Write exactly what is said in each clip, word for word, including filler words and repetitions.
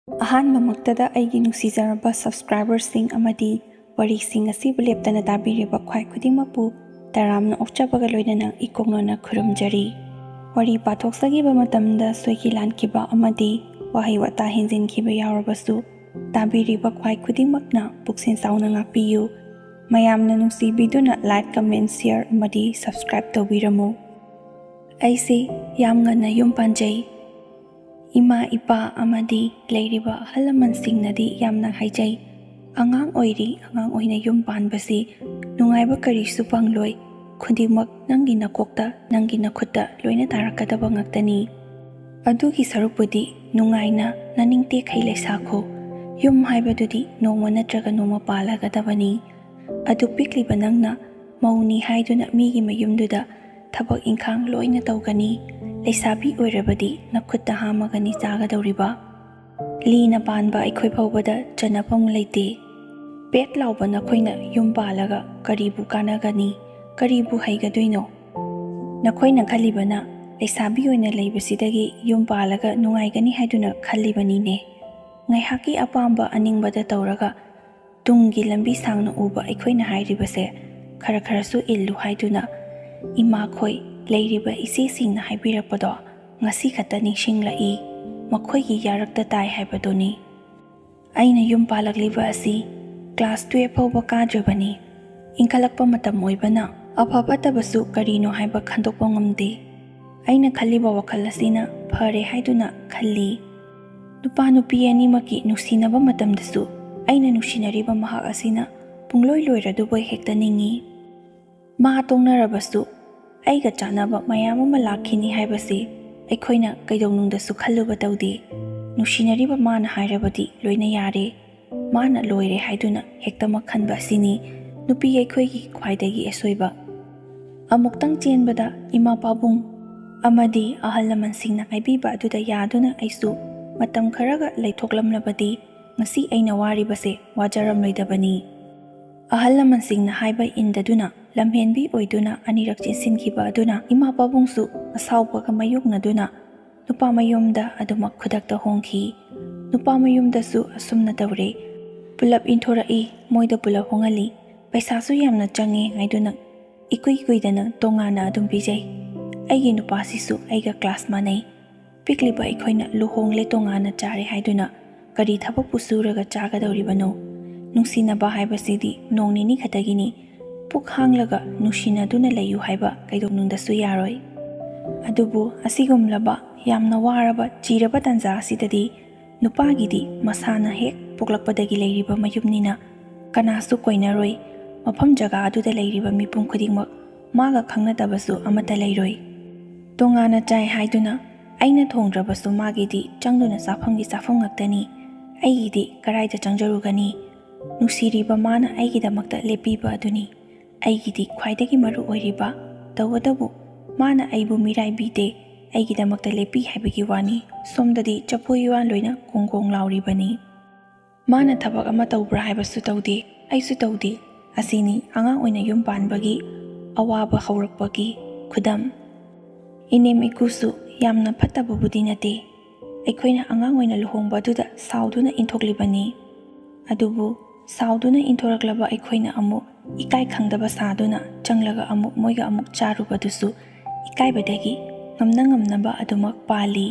ꯑꯍꯥꯟꯕꯃꯛꯇꯗ ꯑꯩꯒꯤ ꯅꯨꯡꯁꯤꯖꯔꯕ subscriberꯁꯤꯡ ꯑꯃꯗꯤ ꯋꯥꯔꯤꯁꯤꯡ ꯑꯁꯤꯕꯨ ꯂꯦꯞꯇꯅ ꯇꯥꯕꯤꯔꯤꯕ ꯈ꯭ꯋꯥꯏ ꯈꯨꯗꯤꯡꯃꯛꯄꯨ ꯇꯔꯥꯝꯅ ꯑꯣꯛꯆꯕꯒ ꯂꯣꯏꯅꯅ ꯏꯀꯣꯛꯅꯅ ꯈꯨꯔꯨꯝꯖꯔꯤ꯫ ꯋꯥꯔꯤ ꯄꯥꯊꯣꯛꯆꯈꯤꯕ ꯃꯇꯝꯗ ꯁꯣꯏꯈꯤ ꯂꯥꯟꯈꯤꯕ ꯑꯃꯗꯤ ꯋꯥꯍꯩ ꯋꯥꯇꯥ ꯍꯦꯟꯖꯤꯟꯈꯤꯕ ꯌꯥꯎꯔꯕꯁꯨ, ꯇꯥꯕꯤꯔꯤꯕ ꯈ꯭ꯋꯥꯏ ꯈꯨꯗꯤꯡꯃꯛꯅ ꯄꯨꯛꯁꯦꯜ ꯆꯥꯎꯅ ꯉꯥꯛꯄꯤꯌꯨ꯫ ꯃꯌꯥꯝꯅ ꯅꯨꯡꯁꯤꯕꯤꯗꯨꯅ like, comment, share ꯑꯃꯗꯤ subscribe ꯇꯧꯕꯤꯔꯝꯃꯨ꯫ ꯑꯩꯁꯦ ꯌꯥꯝ ꯉꯟꯅ ꯌꯨꯝ ꯄꯥꯟꯖꯩ꯫ ꯏꯃꯥ, ꯏꯄꯥ ꯑꯃꯗꯤ ꯂꯩꯔꯤꯕ ꯑꯍꯜ ꯂꯃꯟꯁꯤꯡꯅꯗꯤ ꯌꯥꯝꯅ ꯍꯥꯏꯖꯩ, "ꯑꯉꯥꯡ ꯑꯣꯏꯔꯤ, ꯑꯉꯥꯡ ꯑꯣꯏꯅ ꯌꯨꯝ ꯄꯥꯟꯕꯁꯤ ꯅꯨꯡꯉꯥꯏꯕ ꯀꯔꯤꯁꯨ ꯐꯪꯂꯣꯏ, ꯈꯨꯗꯤꯡꯃꯛ ꯅꯪꯒꯤ ꯅꯀꯣꯛꯇ, ꯅꯪꯒꯤ ꯅꯈꯨꯠꯇ ꯂꯣꯏꯅ ꯇꯥꯔꯛꯀꯗꯕ ꯉꯥꯛꯇꯅꯤ꯫ ꯑꯗꯨꯒꯤ ꯁꯔꯨꯛꯄꯨꯗꯤ ꯅꯨꯡꯉꯥꯏꯅ ꯅꯅꯤꯡ ꯇꯦꯛꯈꯩ ꯂꯩꯁꯥꯈꯣ꯫ ꯌꯨꯝ ꯍꯥꯏꯕꯗꯨꯗꯤ ꯅꯣꯡꯃ ꯅꯠꯇ꯭ꯔꯒ ꯅꯣꯡꯃ ꯄꯥꯜꯂꯒꯗꯕꯅꯤ꯫ ꯑꯗꯨ ꯄꯤꯛꯂꯤꯕ ꯅꯪꯅ ꯃꯧꯅꯤ ꯍꯥꯏꯗꯨꯅ ꯃꯤꯒꯤ ꯃꯌꯨꯝꯗꯨꯗ ꯊꯕꯛ ꯏꯪꯈꯥꯡ ꯂꯣꯏꯅ ꯇꯧꯒꯅꯤ꯫ ꯂꯩꯁꯥꯕꯤ ꯑꯣꯏꯔꯕꯗꯤ ꯅꯈꯨꯠꯇ ꯍꯥꯝꯃꯒꯅꯤ ꯆꯥꯒꯗꯧꯔꯤꯕ꯫ ꯂꯤꯅ ꯄꯥꯟꯕ ꯑꯩꯈꯣꯏ ꯐꯥꯎꯕꯗ ꯆꯟꯅꯐꯝ ꯂꯩꯇꯦ꯫ ꯄꯦꯠ ꯂꯥꯎꯕ ꯅꯈꯣꯏꯅ ꯌꯨꯝ ꯄꯥꯜꯂꯒ ꯀꯔꯤꯕꯨ ꯀꯥꯟꯅꯒꯅꯤ? ꯀꯔꯤꯕꯨ ꯍꯩꯒꯗꯣꯏꯅꯣ? ꯅꯈꯣꯏꯅ ꯈꯜꯂꯤꯕꯅ ꯂꯩꯁꯥꯕꯤ ꯑꯣꯏꯅ ꯂꯩꯕꯁꯤꯗꯒꯤ ꯌꯨꯝ ꯄꯥꯜꯂꯒ ꯅꯨꯡꯉꯥꯏꯒꯅꯤ ꯍꯥꯏꯗꯨꯅ ꯈꯜꯂꯤꯕꯅꯤꯅꯦ꯫ ꯉꯥꯏꯍꯥꯛꯀꯤ ꯑꯄꯥꯝꯕ ꯑꯅꯤꯡꯕꯗ ꯇꯧꯔꯒ ꯇꯨꯡꯒꯤ ꯂꯝꯕꯤ ꯁꯥꯡꯅ ꯎꯕ ꯑꯩꯈꯣꯏꯅ ꯍꯥꯏꯔꯤꯕꯁꯦ ꯈꯔ ꯈꯔꯁꯨ ꯏꯜꯂꯨ ꯍꯥꯏꯗꯨꯅ ꯏꯃꯥꯈꯣꯏ, ꯂꯩꯔꯤꯕ ꯏꯆꯦꯁꯤꯡꯅ ꯍꯥꯏꯕꯤꯔꯛꯄꯗꯣ ꯉꯁꯤ ꯈꯛꯇ ꯅꯤꯡꯁꯤꯡꯂꯛꯏ꯫ ꯃꯈꯣꯏꯒꯤ ꯌꯥꯔꯛꯇ ꯇꯥꯏ ꯍꯥꯏꯕꯗꯨꯅꯤ꯫ ꯑꯩꯅ ꯌꯨꯝ ꯄꯥꯜꯂꯛꯂꯤꯕ ꯑꯁꯤ class twelve ꯐꯥꯎꯕ ꯀꯥꯗ꯭ꯔꯤꯕꯅꯤ꯫ ꯏꯟꯈꯠꯂꯛꯄ ꯃꯇꯝ ꯑꯣꯏꯕꯅ ꯑꯐ ꯐꯠꯇꯕꯁꯨ ꯀꯔꯤꯅꯣ ꯍꯥꯏꯕ ꯈꯟꯗꯣꯛꯄ ꯉꯝꯗꯦ꯫ ꯑꯩꯅ ꯈꯜꯂꯤꯕ ꯋꯥꯈꯜ ꯑꯁꯤꯅ ꯐꯔꯦ ꯍꯥꯏꯗꯨꯅ ꯈꯜꯂꯤ꯫ ꯅꯨꯄꯥ ꯅꯨꯄꯤ ꯑꯅꯤꯃꯛꯀꯤ ꯅꯨꯡꯁꯤꯅꯕ ꯃꯇꯝꯗꯁꯨ ꯑꯩꯅ ꯅꯨꯡꯁꯤꯅꯔꯤꯕ ꯃꯍꯥꯛ ꯑꯁꯤꯅ ꯄꯨꯡꯂꯣꯏ ꯂꯣꯏꯔꯗꯨꯕꯣꯏ ꯍꯦꯛꯇ ꯅꯤꯡꯏ꯫ ꯃꯥ ꯇꯣꯛꯅꯔꯕꯁꯨ ꯑꯩꯒ ꯆꯥꯟꯅꯕ ꯃꯌꯥꯝ ꯑꯃ ꯂꯥꯛꯈꯤꯅꯤ ꯍꯥꯏꯕꯁꯤ ꯑꯩꯈꯣꯏꯅ ꯀꯩꯗꯧꯅꯨꯡꯗꯁꯨ ꯈꯜꯂꯨꯕ ꯇꯧꯗꯦ꯫ ꯅꯨꯡꯁꯤꯅꯔꯤꯕ ꯃꯥꯅ ꯍꯥꯏꯔꯕꯗꯤ ꯂꯣꯏꯅ ꯌꯥꯔꯦ, ꯃꯥꯅ ꯂꯣꯏꯔꯦ ꯍꯥꯏꯗꯨꯅ ꯍꯦꯛꯇꯃꯛ ꯈꯟꯕ ꯑꯁꯤꯅꯤ ꯅꯨꯄꯤ ꯑꯩꯈꯣꯏꯒꯤ ꯈ꯭ꯋꯥꯏꯗꯒꯤ ꯑꯁꯣꯏꯕ꯫ ꯑꯃꯨꯛꯇꯪ ꯆꯦꯟꯕꯗ ꯏꯃꯥ ꯄꯥꯕꯨꯡ ꯑꯃꯗꯤ ꯑꯍꯜ ꯂꯃꯟꯁꯤꯡꯅ ꯍꯥꯏꯕꯤꯕ ꯑꯗꯨꯗ ꯌꯥꯗꯨꯅ ꯑꯩꯁꯨ ꯃꯇꯝ ꯈꯔꯒ ꯂꯩꯊꯣꯛꯂꯝꯂꯕꯗꯤ ꯉꯁꯤ ꯑꯩꯅ ꯋꯥꯔꯤꯕꯁꯦ ꯋꯥꯖꯔꯝꯂꯣꯏꯗꯕꯅꯤ꯫ ꯑꯍꯜ ꯂꯃꯟꯁꯤꯡꯅ ꯍꯥꯏꯕ ꯏꯟꯗꯗꯨꯅ ꯂꯝꯍꯦꯟꯕꯤ ꯑꯣꯏꯗꯨꯅ ꯑꯅꯤꯔꯛ ꯆꯦꯟꯁꯤꯟꯈꯤꯕ ꯑꯗꯨꯅ ꯏꯃꯥ ꯄꯥꯕꯨꯡꯁꯨ ꯑꯁꯥꯎꯕꯒ ꯃꯥꯌꯣꯛꯅꯗꯨꯅ ꯅꯨꯄꯥ ꯃꯌꯨꯝꯗ ꯑꯗꯨꯃꯛ ꯈꯨꯗꯛꯇ ꯍꯣꯡꯈꯤ꯫ ꯅꯨꯄꯥ ꯃꯌꯨꯝꯗꯁꯨ ꯑꯁꯨꯝꯅ ꯇꯧꯔꯦ꯫ ꯄꯨꯂꯞ ꯏꯟꯊꯣꯔꯛꯏ, ꯃꯣꯏꯗ ꯄꯨꯂꯞ ꯍꯣꯡꯍꯜꯂꯤ꯫ ꯄꯩꯁꯥꯁꯨ ꯌꯥꯝꯅ ꯆꯪꯉꯦ ꯍꯥꯏꯗꯨꯅ ꯏꯀꯨꯏ ꯀꯨꯏꯗꯅ ꯇꯣꯉꯥꯟꯅ ꯑꯗꯨꯝ ꯄꯤꯖꯩ꯫ ꯑꯩꯒꯤ ꯅꯨꯄꯥꯁꯤꯁꯨ ꯑꯩꯒ ꯀ꯭ꯂꯥꯁ ꯃꯥꯟꯅꯩ꯫ ꯄꯤꯛꯂꯤꯕ ꯑꯩꯈꯣꯏꯅ ꯂꯨꯍꯣꯡꯂꯦ ꯇꯣꯉꯥꯟꯅ ꯆꯥꯔꯦ ꯍꯥꯏꯗꯨꯅ ꯀꯔꯤ ꯊꯕꯛꯄꯨ ꯁꯨꯔꯒ ꯆꯥꯒꯗꯧꯔꯤꯕꯅꯣ? ꯅꯨꯡꯁꯤꯅꯕ ꯍꯥꯏꯕꯁꯤꯗꯤ ꯅꯣꯡ ꯅꯤꯅꯤ ꯈꯛꯇꯒꯤꯅꯤ꯫ ꯄꯨꯛ ꯍꯥꯡꯂꯒ ꯅꯨꯡꯁꯤꯅꯗꯨꯅ ꯂꯩꯌꯨ ꯍꯥꯏꯕ ꯀꯩꯗꯧꯅꯨꯡꯗꯁꯨ ꯌꯥꯔꯣꯏ꯫ ꯑꯗꯨꯕꯨ ꯑꯁꯤꯒꯨꯝꯂꯕ ꯌꯥꯝꯅ ꯋꯥꯔꯕ ꯆꯤꯔꯕ ꯇꯥꯟꯖꯥ ꯑꯁꯤꯗꯗꯤ ꯅꯨꯄꯥꯒꯤꯗꯤ ꯃꯁꯥꯅ ꯍꯦꯛ ꯄꯣꯛꯂꯛꯄꯗꯒꯤ ꯂꯩꯔꯤꯕ ꯃꯌꯨꯝꯅꯤꯅ ꯀꯅꯥꯁꯨ ꯀꯣꯏꯅꯔꯣꯏ꯫ ꯃꯐꯝ ꯖꯒꯥ ꯑꯗꯨꯗ ꯂꯩꯔꯤꯕ ꯃꯤꯄꯨꯝ ꯈꯨꯗꯤꯡꯃꯛ ꯃꯥꯒ ꯈꯪꯅꯗꯕꯁꯨ ꯑꯃꯠꯇ ꯂꯩꯔꯣꯏ꯫ ꯇꯣꯉꯥꯟꯅ ꯆꯥꯏ ꯍꯥꯏꯗꯨꯅ ꯑꯩꯅ ꯊꯣꯡꯗ꯭ꯔꯕꯁꯨ ꯃꯥꯒꯤꯗꯤ ꯆꯪꯗꯨꯅ ꯆꯥꯐꯝꯒꯤ ꯆꯥꯐꯝ ꯉꯥꯛꯇꯅꯤ꯫ ꯑꯩꯒꯤꯗꯤ ꯀꯔꯥꯏꯗ ꯆꯪꯖꯔꯨꯒꯅꯤ? ꯅꯨꯡꯁꯤꯔꯤꯕ ꯃꯥꯅ ꯑꯩꯒꯤꯗꯃꯛꯇ ꯂꯦꯞꯄꯤꯕ ꯑꯗꯨꯅꯤ꯫ ꯑꯩꯒꯤꯗꯤ ꯈ꯭ꯋꯥꯏꯗꯒꯤ ꯃꯔꯨ ꯑꯣꯏꯔꯤꯕ꯫ ꯇꯧꯕꯇꯕꯨ ꯃꯥꯅ ꯑꯩꯕꯨ ꯃꯤꯔꯥꯏꯕꯤꯗꯦ, ꯑꯩꯒꯤꯗꯃꯛꯇ ꯂꯦꯞꯄꯤ ꯍꯥꯏꯕꯒꯤ ꯋꯥꯅꯤ꯫ ꯁꯣꯝꯗꯗꯤ ꯆꯐꯨ ꯎꯌꯥꯟ ꯂꯣꯏꯅ ꯀꯣꯡ ꯀꯣꯡ ꯂꯥꯎꯔꯤꯕꯅꯤ꯫ ꯃꯥꯅ ꯊꯕꯛ ꯑꯃ ꯇꯧꯕ꯭ꯔꯥ ꯍꯥꯏꯕꯁꯨ ꯇꯧꯗꯦ, ꯑꯩꯁꯨ ꯇꯧꯗꯦ꯫ ꯑꯁꯤꯅꯤ ꯑꯉꯥꯡ ꯑꯣꯏꯅ ꯌꯨꯝ ꯄꯥꯟꯕꯒꯤ ꯑꯋꯥꯕ ꯍꯧꯔꯛꯄꯒꯤ ꯈꯨꯗꯝ꯫ ꯏꯅꯦꯝ ꯏꯀꯨꯁꯨ ꯌꯥꯝꯅ ꯐꯠꯇꯕꯕꯨꯗꯤ ꯅꯠꯇꯦ꯫ ꯑꯩꯈꯣꯏꯅ ꯑꯉꯥꯡ ꯑꯣꯏꯅ ꯂꯨꯍꯣꯡꯕ ꯑꯗꯨꯗ ꯁꯥꯎꯗꯨꯅ ꯏꯟꯊꯣꯛꯂꯤꯕꯅꯤ꯫ ꯑꯗꯨꯕꯨ ꯁꯥꯎꯗꯨꯅ ꯏꯟꯊꯣꯔꯛꯂꯕ ꯑꯩꯈꯣꯏꯅ ꯑꯃꯨꯛ ꯏꯀꯥꯏ ꯈꯪꯗꯕ ꯁꯥꯗꯨꯅ ꯆꯪꯂꯒ ꯑꯃꯨꯛ ꯃꯣꯏꯒ ꯑꯃꯨꯛ ꯆꯥꯔꯨꯕꯗꯨꯁꯨ ꯏꯀꯥꯏꯕꯗꯒꯤ ꯉꯝꯅ ꯉꯝꯅꯕ ꯑꯗꯨꯃꯛ ꯄꯥꯜꯂꯤ꯫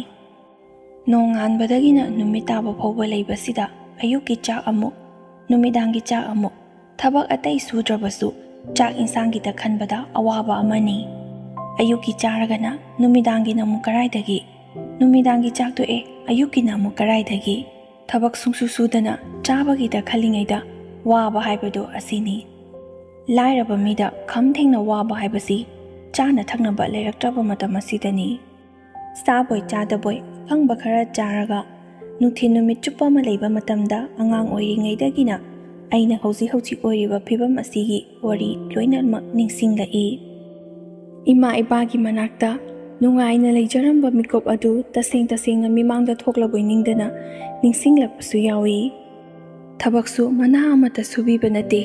ꯅꯣꯡꯉꯥꯟꯕꯗꯒꯤꯅ ꯅꯨꯃꯤꯠ ꯇꯥꯕ ꯐꯥꯎꯕ ꯂꯩꯕꯁꯤꯗ ꯑꯌꯨꯛꯀꯤ ꯆꯥꯛ ꯑꯃꯨꯛ, ꯅꯨꯃꯤꯗꯥꯡꯒꯤ ꯆꯥꯛ ꯑꯃꯨꯛ, ꯊꯕꯛ ꯑꯇꯩ ꯁꯨꯗ꯭ꯔꯕꯁꯨ ꯆꯥꯛ ꯏꯟꯁꯥꯡꯒꯤꯗ ꯈꯟꯕꯗ ꯑꯋꯥꯕ ꯑꯃꯅꯤ꯫ ꯑꯌꯨꯛꯀꯤ ꯆꯥꯔꯒꯅ ꯅꯨꯃꯤꯗꯥꯡꯒꯤꯅ ꯑꯃꯨꯛ ꯀꯔꯥꯏꯗꯒꯤ? ꯅꯨꯃꯤꯗꯥꯡꯒꯤ ꯆꯥꯛ ꯇꯣꯛꯑꯦ, ꯑꯌꯨꯛꯀꯤꯅ ꯑꯃꯨꯛ ꯀꯔꯥꯏꯗꯒꯤ? ꯊꯕꯛ ꯁꯨꯡꯁꯨ ꯁꯨꯗꯅ ꯆꯥꯕꯒꯤꯗ ꯈꯜꯂꯤꯉꯩꯗ ꯋꯥꯕ ꯍꯥꯏꯕꯗꯣ ꯑꯁꯤꯅꯤ꯫ ꯂꯥꯏꯔꯕ ꯃꯤꯗ ꯈꯝ ꯊꯦꯡꯅ ꯋꯥꯕ ꯍꯥꯏꯕꯁꯤ ꯆꯥꯅ ꯊꯛꯅꯕ ꯂꯩꯔꯛꯇ꯭ꯔꯕ ꯃꯇꯝ ꯑꯁꯤꯗꯅꯤ꯫ ꯆꯥꯕꯣꯏ ꯆꯥꯗꯕꯣꯏ ꯑꯐꯪꯕ ꯈꯔ ꯆꯥꯔꯒ ꯅꯨꯡꯊꯤꯜ ꯅꯨꯃꯤꯠ ꯆꯨꯞꯄ ꯑꯃ ꯂꯩꯕ ꯃꯇꯝꯗ ꯑꯉꯥꯡ ꯑꯣꯏꯔꯤꯉꯩꯗꯒꯤꯅ ꯑꯩꯅ ꯍꯧꯖꯤꯛ ꯍꯧꯖꯤꯛ ꯑꯣꯏꯔꯤꯕ ꯐꯤꯕꯝ ꯑꯁꯤꯒꯤ ꯋꯥꯔꯤ ꯂꯣꯏꯅꯃꯛ ꯅꯤꯡꯁꯤꯡꯂꯛꯏ꯫ ꯏꯃꯥ ꯏꯄꯥꯒꯤ ꯃꯅꯥꯛꯇ ꯅꯨꯡꯉꯥꯏꯅ ꯂꯩꯖꯔꯝꯕ ꯃꯤꯀꯨꯞ ꯑꯗꯨ ꯇꯁꯦꯡ ꯇꯁꯦꯡꯅ ꯃꯤꯃꯥꯡꯗ ꯊꯣꯛꯂꯕꯣꯏ ꯅꯤꯡꯗꯅ ꯅꯤꯡꯁꯤꯡꯂꯛꯄꯁꯨ ꯌꯥꯎꯏ꯫ ꯊꯕꯛꯁꯨ ꯃꯅꯥ ꯑꯃꯠꯇ ꯁꯨꯕꯤꯕ ꯅꯠꯇꯦ꯫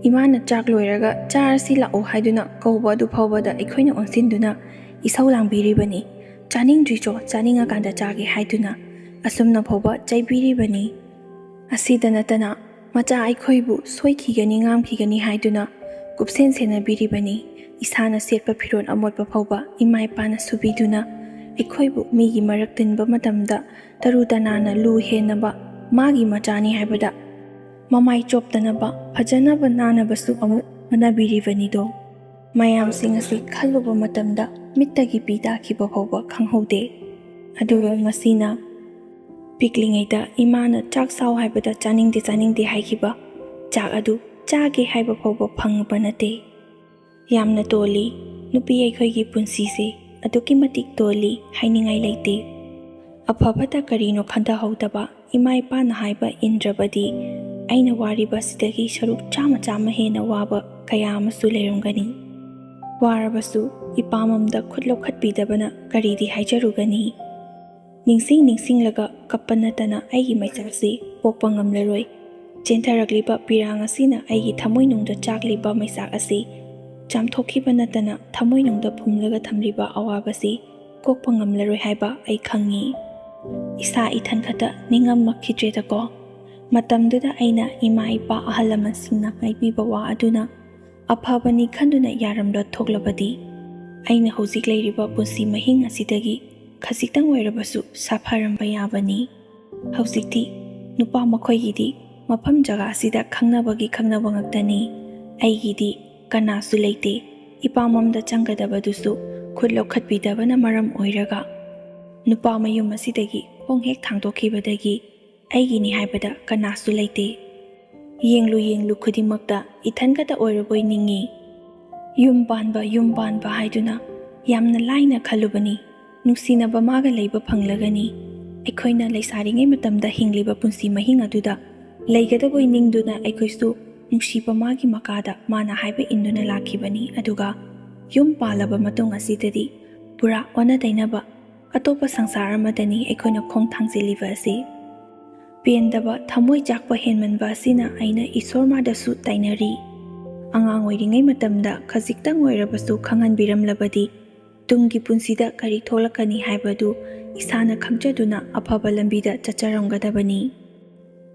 ꯏꯃꯥꯅ ꯆꯥꯛ ꯂꯣꯏꯔꯒ ꯆꯥꯔꯁꯤ ꯂꯥꯛꯑꯣ ꯍꯥꯏꯗꯨꯅ ꯀꯧꯕ ꯑꯗꯨ ꯐꯥꯎꯕꯗ ꯑꯩꯈꯣꯏꯅ ꯑꯣꯟꯁꯤꯟꯗꯨꯅ ꯏꯁꯧ ꯂꯥꯡꯕꯤꯔꯤꯕꯅꯤ꯫ ꯆꯥꯅꯤꯡꯗ꯭ꯔꯤꯆꯣ, ꯆꯥꯅꯤꯡꯉꯀꯥꯟꯗ ꯆꯥꯒꯦ ꯍꯥꯏꯗꯨꯅ꯫ ꯑꯁꯨꯝꯅ ꯐꯥꯎꯕ ꯆꯩꯕꯤꯔꯤꯕꯅꯤ꯫ ꯑꯁꯤꯗ ꯅꯠꯇꯅ ꯃꯆꯥ ꯑꯩꯈꯣꯏꯕꯨ ꯁꯣꯏꯈꯤꯒꯅꯤ, ꯉꯥꯝꯈꯤꯒꯅꯤ ꯍꯥꯏꯗꯨꯅ ꯀꯨꯞꯁꯦꯟ ꯁꯦꯟꯅꯕꯤꯔꯤꯕꯅꯤ꯫ ꯏꯁꯥꯅ ꯁꯦꯠꯄ ꯐꯤꯔꯣꯜ ꯑꯃꯣꯠꯄ ꯐꯥꯎꯕ ꯏꯃꯥ ꯏꯄꯥꯅ ꯁꯨꯕꯤꯗꯨꯅ ꯑꯩꯈꯣꯏꯕꯨ ꯃꯤꯒꯤ ꯃꯔꯛ ꯇꯤꯟꯕ ꯃꯇꯝꯗ ꯇꯔꯨ ꯇꯅꯥꯟꯅ ꯂꯨ ꯍꯦꯟꯅꯕ, ꯃꯥꯒꯤ ꯃꯆꯥꯅꯤ ꯍꯥꯏꯕꯗ ꯃꯃꯥꯏ ꯆꯣꯞꯇꯅꯕ, ꯐꯖꯅꯕ ꯅꯥꯟꯅꯕꯁꯨ ꯑꯃꯨꯛ ꯍꯣꯠꯅꯕꯤꯔꯤꯕꯅꯤꯗꯣ꯫ ꯃꯌꯥꯝꯁꯤꯡ ꯑꯁꯤ ꯈꯜꯂꯨꯕ ꯃꯇꯝꯗ ꯃꯤꯠꯇꯒꯤ ꯄꯤ ꯇꯥꯈꯤꯕ ꯐꯥꯎꯕ ꯈꯪꯍꯧꯗꯦ꯫ ꯑꯗꯨꯒ ꯉꯁꯤꯅ ꯄꯤꯛꯂꯤꯉꯩꯗ ꯏꯃꯥꯅ "ꯆꯥꯛ ꯆꯥꯎ" ꯍꯥꯏꯕꯗ ꯆꯥꯅꯤꯡꯗꯦ, ꯆꯥꯅꯤꯡꯗꯦ ꯍꯥꯏꯈꯤꯕ ꯆꯥꯛ ꯑꯗꯨ ꯆꯥꯒꯦ ꯍꯥꯏꯕ ꯐꯥꯎꯕ ꯐꯪꯕ ꯅꯠꯇꯦ꯫ ꯌꯥꯝꯅ ꯇꯣꯜꯂꯤ ꯅꯨꯄꯤ ꯑꯩꯈꯣꯏꯒꯤ ꯄꯨꯟꯁꯤꯁꯦ, ꯑꯗꯨꯛꯀꯤ ꯃꯇꯤꯛ ꯇꯣꯜꯂꯤ, ꯍꯥꯏꯅꯤꯡꯉꯥꯏ ꯂꯩꯇꯦ꯫ ꯑꯐ ꯐꯠꯇ ꯀꯔꯤꯅꯣ ꯈꯟꯊꯍꯧꯗꯕ, ꯏꯃꯥ ꯏꯄꯥꯅ ꯍꯥꯏꯕ ꯏꯟꯗ꯭ꯔꯕꯗꯤ ꯑꯩꯅ ꯋꯥꯔꯤꯕꯁꯤꯗꯒꯤ ꯁꯔꯨꯛ ꯆꯥꯝꯃ ꯆꯥꯝꯃ ꯍꯦꯟꯅ ꯋꯥꯕ ꯀꯌꯥ ꯑꯃꯁꯨ ꯂꯩꯔꯝꯒꯅꯤ꯫ ꯋꯥꯔꯕꯁꯨ ꯏꯄꯥꯝ ꯑꯝꯗ ꯈꯨꯠ ꯂꯧꯈꯠꯄꯤꯗꯕꯅ ꯀꯔꯤꯗꯤ ꯍꯥꯏꯖꯔꯨꯒꯅꯤ? ꯅꯤꯡꯁꯤꯡ ꯅꯤꯡꯁꯤꯡꯂꯒ ꯀꯞꯄ ꯅꯠꯇꯅ ꯑꯩꯒꯤ ꯃꯩꯆꯥꯛꯁꯤ ꯄꯣꯛꯄ ꯉꯝꯂꯔꯣꯏ꯫ ꯆꯦꯟꯊꯔꯛꯂꯤꯕ ꯄꯤꯔꯥꯡ ꯑꯁꯤꯅ ꯑꯩꯒꯤ ꯊꯃꯣꯏꯅꯨꯡꯗ ꯆꯥꯛꯂꯤꯕ ꯃꯩꯆꯥꯛ ꯑꯁꯤ ꯆꯥꯝꯊꯣꯛꯈꯤꯕ ꯅꯠꯇꯅ ꯊꯃꯣꯏꯅꯨꯡꯗ ꯐꯨꯝꯂꯒ ꯊꯝꯂꯤꯕ ꯑꯋꯥꯕꯁꯤ ꯀꯣꯛꯄ ꯉꯝꯂꯔꯣꯏ ꯍꯥꯏꯕ ꯑꯩ ꯈꯪꯉꯤ꯫ ꯏꯁꯥ ꯏꯊꯟ ꯈꯛꯇ ꯅꯤꯡꯉꯝꯃꯛꯈꯤꯗ꯭ꯔꯦꯗꯀꯣ꯫ ꯃꯇꯝꯗꯨꯗ ꯑꯩꯅ ꯏꯃꯥ ꯏꯄꯥ, ꯑꯍꯜ ꯂꯃꯟꯁꯤꯡꯅ ꯍꯥꯏꯕꯤꯕ ꯋꯥ ꯑꯗꯨꯅ ꯑꯐꯕꯅꯤ ꯈꯟꯗꯨꯅ ꯌꯥꯔꯝꯕ ꯊꯣꯛꯂꯕꯗꯤ ꯑꯩꯅ ꯍꯧꯖꯤꯛ ꯂꯩꯔꯤꯕ ꯄꯨꯟꯁꯤ ꯃꯍꯤꯡ ꯑꯁꯤꯗꯒꯤ ꯈꯖꯤꯛꯇꯪ ꯑꯣꯏꯔꯕꯁꯨ ꯁꯥꯐꯔꯝꯕ ꯌꯥꯕꯅꯤ꯫ ꯍꯧꯖꯤꯛꯇꯤ ꯅꯨꯄꯥ ꯃꯈꯣꯏꯒꯤꯗꯤ ꯃꯐꯝ ꯖꯒꯥ ꯑꯁꯤꯗ ꯈꯪꯅꯕꯒꯤ ꯈꯪꯅꯕ ꯉꯥꯛꯇꯅꯤ꯫ ꯑꯩꯒꯤꯗꯤ ꯀꯅꯥꯁꯨ ꯂꯩꯇꯦ꯫ ꯏꯄꯥꯝ ꯑꯝꯗ ꯆꯪꯒꯗꯕꯗꯨꯁꯨ ꯈꯨꯠ ꯂꯧꯈꯠꯄꯤꯗꯕꯅ ꯃꯔꯝ ꯑꯣꯏꯔꯒ ꯅꯨꯄꯥ ꯃꯌꯨꯝ ꯑꯁꯤꯗꯒꯤ ꯈꯣꯡ ꯍꯦꯛ ꯊꯥꯡꯗꯣꯛꯈꯤꯕꯗꯒꯤ ꯑꯩꯒꯤꯅꯤ ꯍꯥꯏꯕꯗ ꯀꯅꯥꯁꯨ ꯂꯩꯇꯦ꯫ ꯌꯦꯡꯂꯨ ꯌꯦꯡꯂꯨ ꯈꯨꯗꯤꯡꯃꯛꯇ ꯏꯊꯟꯈꯛꯇ ꯑꯣꯏꯔꯕꯣꯏ ꯅꯤꯡꯉꯤ꯫ ꯌꯨꯝ ꯄꯥꯟꯕ, ꯌꯨꯝ ꯄꯥꯟꯕ ꯍꯥꯏꯗꯨꯅ ꯌꯥꯝꯅ ꯂꯥꯏꯅ ꯈꯜꯂꯨꯕꯅꯤ꯫ ꯅꯨꯡꯁꯤꯅꯕ ꯃꯥꯒ ꯂꯩꯕ ꯐꯪꯂꯒꯅꯤ꯫ ꯑꯩꯈꯣꯏꯅ ꯂꯩꯁꯥꯔꯤꯉꯩ ꯃꯇꯝꯗ ꯍꯤꯡꯂꯤꯕ ꯄꯨꯟꯁꯤ ꯃꯍꯤꯡ ꯑꯗꯨꯗ ꯂꯩꯒꯗꯕꯣꯏ ꯅꯤꯡꯗꯨꯅ ꯑꯩꯈꯣꯏꯁꯨ ꯅꯨꯡꯁꯤꯕ ꯃꯥꯒꯤ ꯃꯈꯥꯗ ꯃꯥꯅ ꯍꯥꯏꯕ ꯏꯟꯗꯨꯅ ꯂꯥꯛꯈꯤꯕꯅꯤ꯫ ꯑꯗꯨꯒ ꯌꯨꯝ ꯄꯥꯜꯂꯕ ꯃꯇꯨꯡ ꯑꯁꯤꯗꯗꯤ ꯄꯨꯔꯥ ꯑꯣꯟꯅ ꯇꯩꯅꯕ ꯑꯇꯣꯞꯄ ꯁꯪꯁꯥꯔ ꯑꯃꯗꯅꯤ ꯑꯩꯈꯣꯏꯅ ꯈꯣꯡ ꯊꯥꯡꯖꯤꯜꯂꯤꯕ ꯑꯁꯤ꯫ ꯄꯦꯟꯗꯕ, ꯊꯃꯣꯏ ꯆꯥꯛꯄ ꯍꯦꯟꯃꯟꯕ ꯑꯁꯤꯅ ꯑꯩꯅ ꯏꯁꯣꯔ ꯃꯥꯗꯁꯨ ꯇꯥꯏꯅꯔꯤ꯫ ꯑꯉꯥꯡ ꯑꯣꯏꯔꯤꯉꯩ ꯃꯇꯝꯗ ꯈꯖꯤꯛꯇꯪ ꯑꯣꯏꯔꯕꯁꯨ ꯈꯪꯍꯟꯕꯤꯔꯝꯂꯕꯗꯤ ꯇꯨꯡꯒꯤ ꯄꯨꯟꯁꯤꯗ ꯀꯔꯤ ꯊꯣꯛꯂꯛꯀꯅꯤ ꯍꯥꯏꯕꯗꯨ ꯏꯁꯥꯅ ꯈꯪꯖꯗꯨꯅ ꯑꯐꯕ ꯂꯝꯕꯤꯗ ꯆꯠꯆꯔꯝꯒꯗꯕꯅꯤ꯫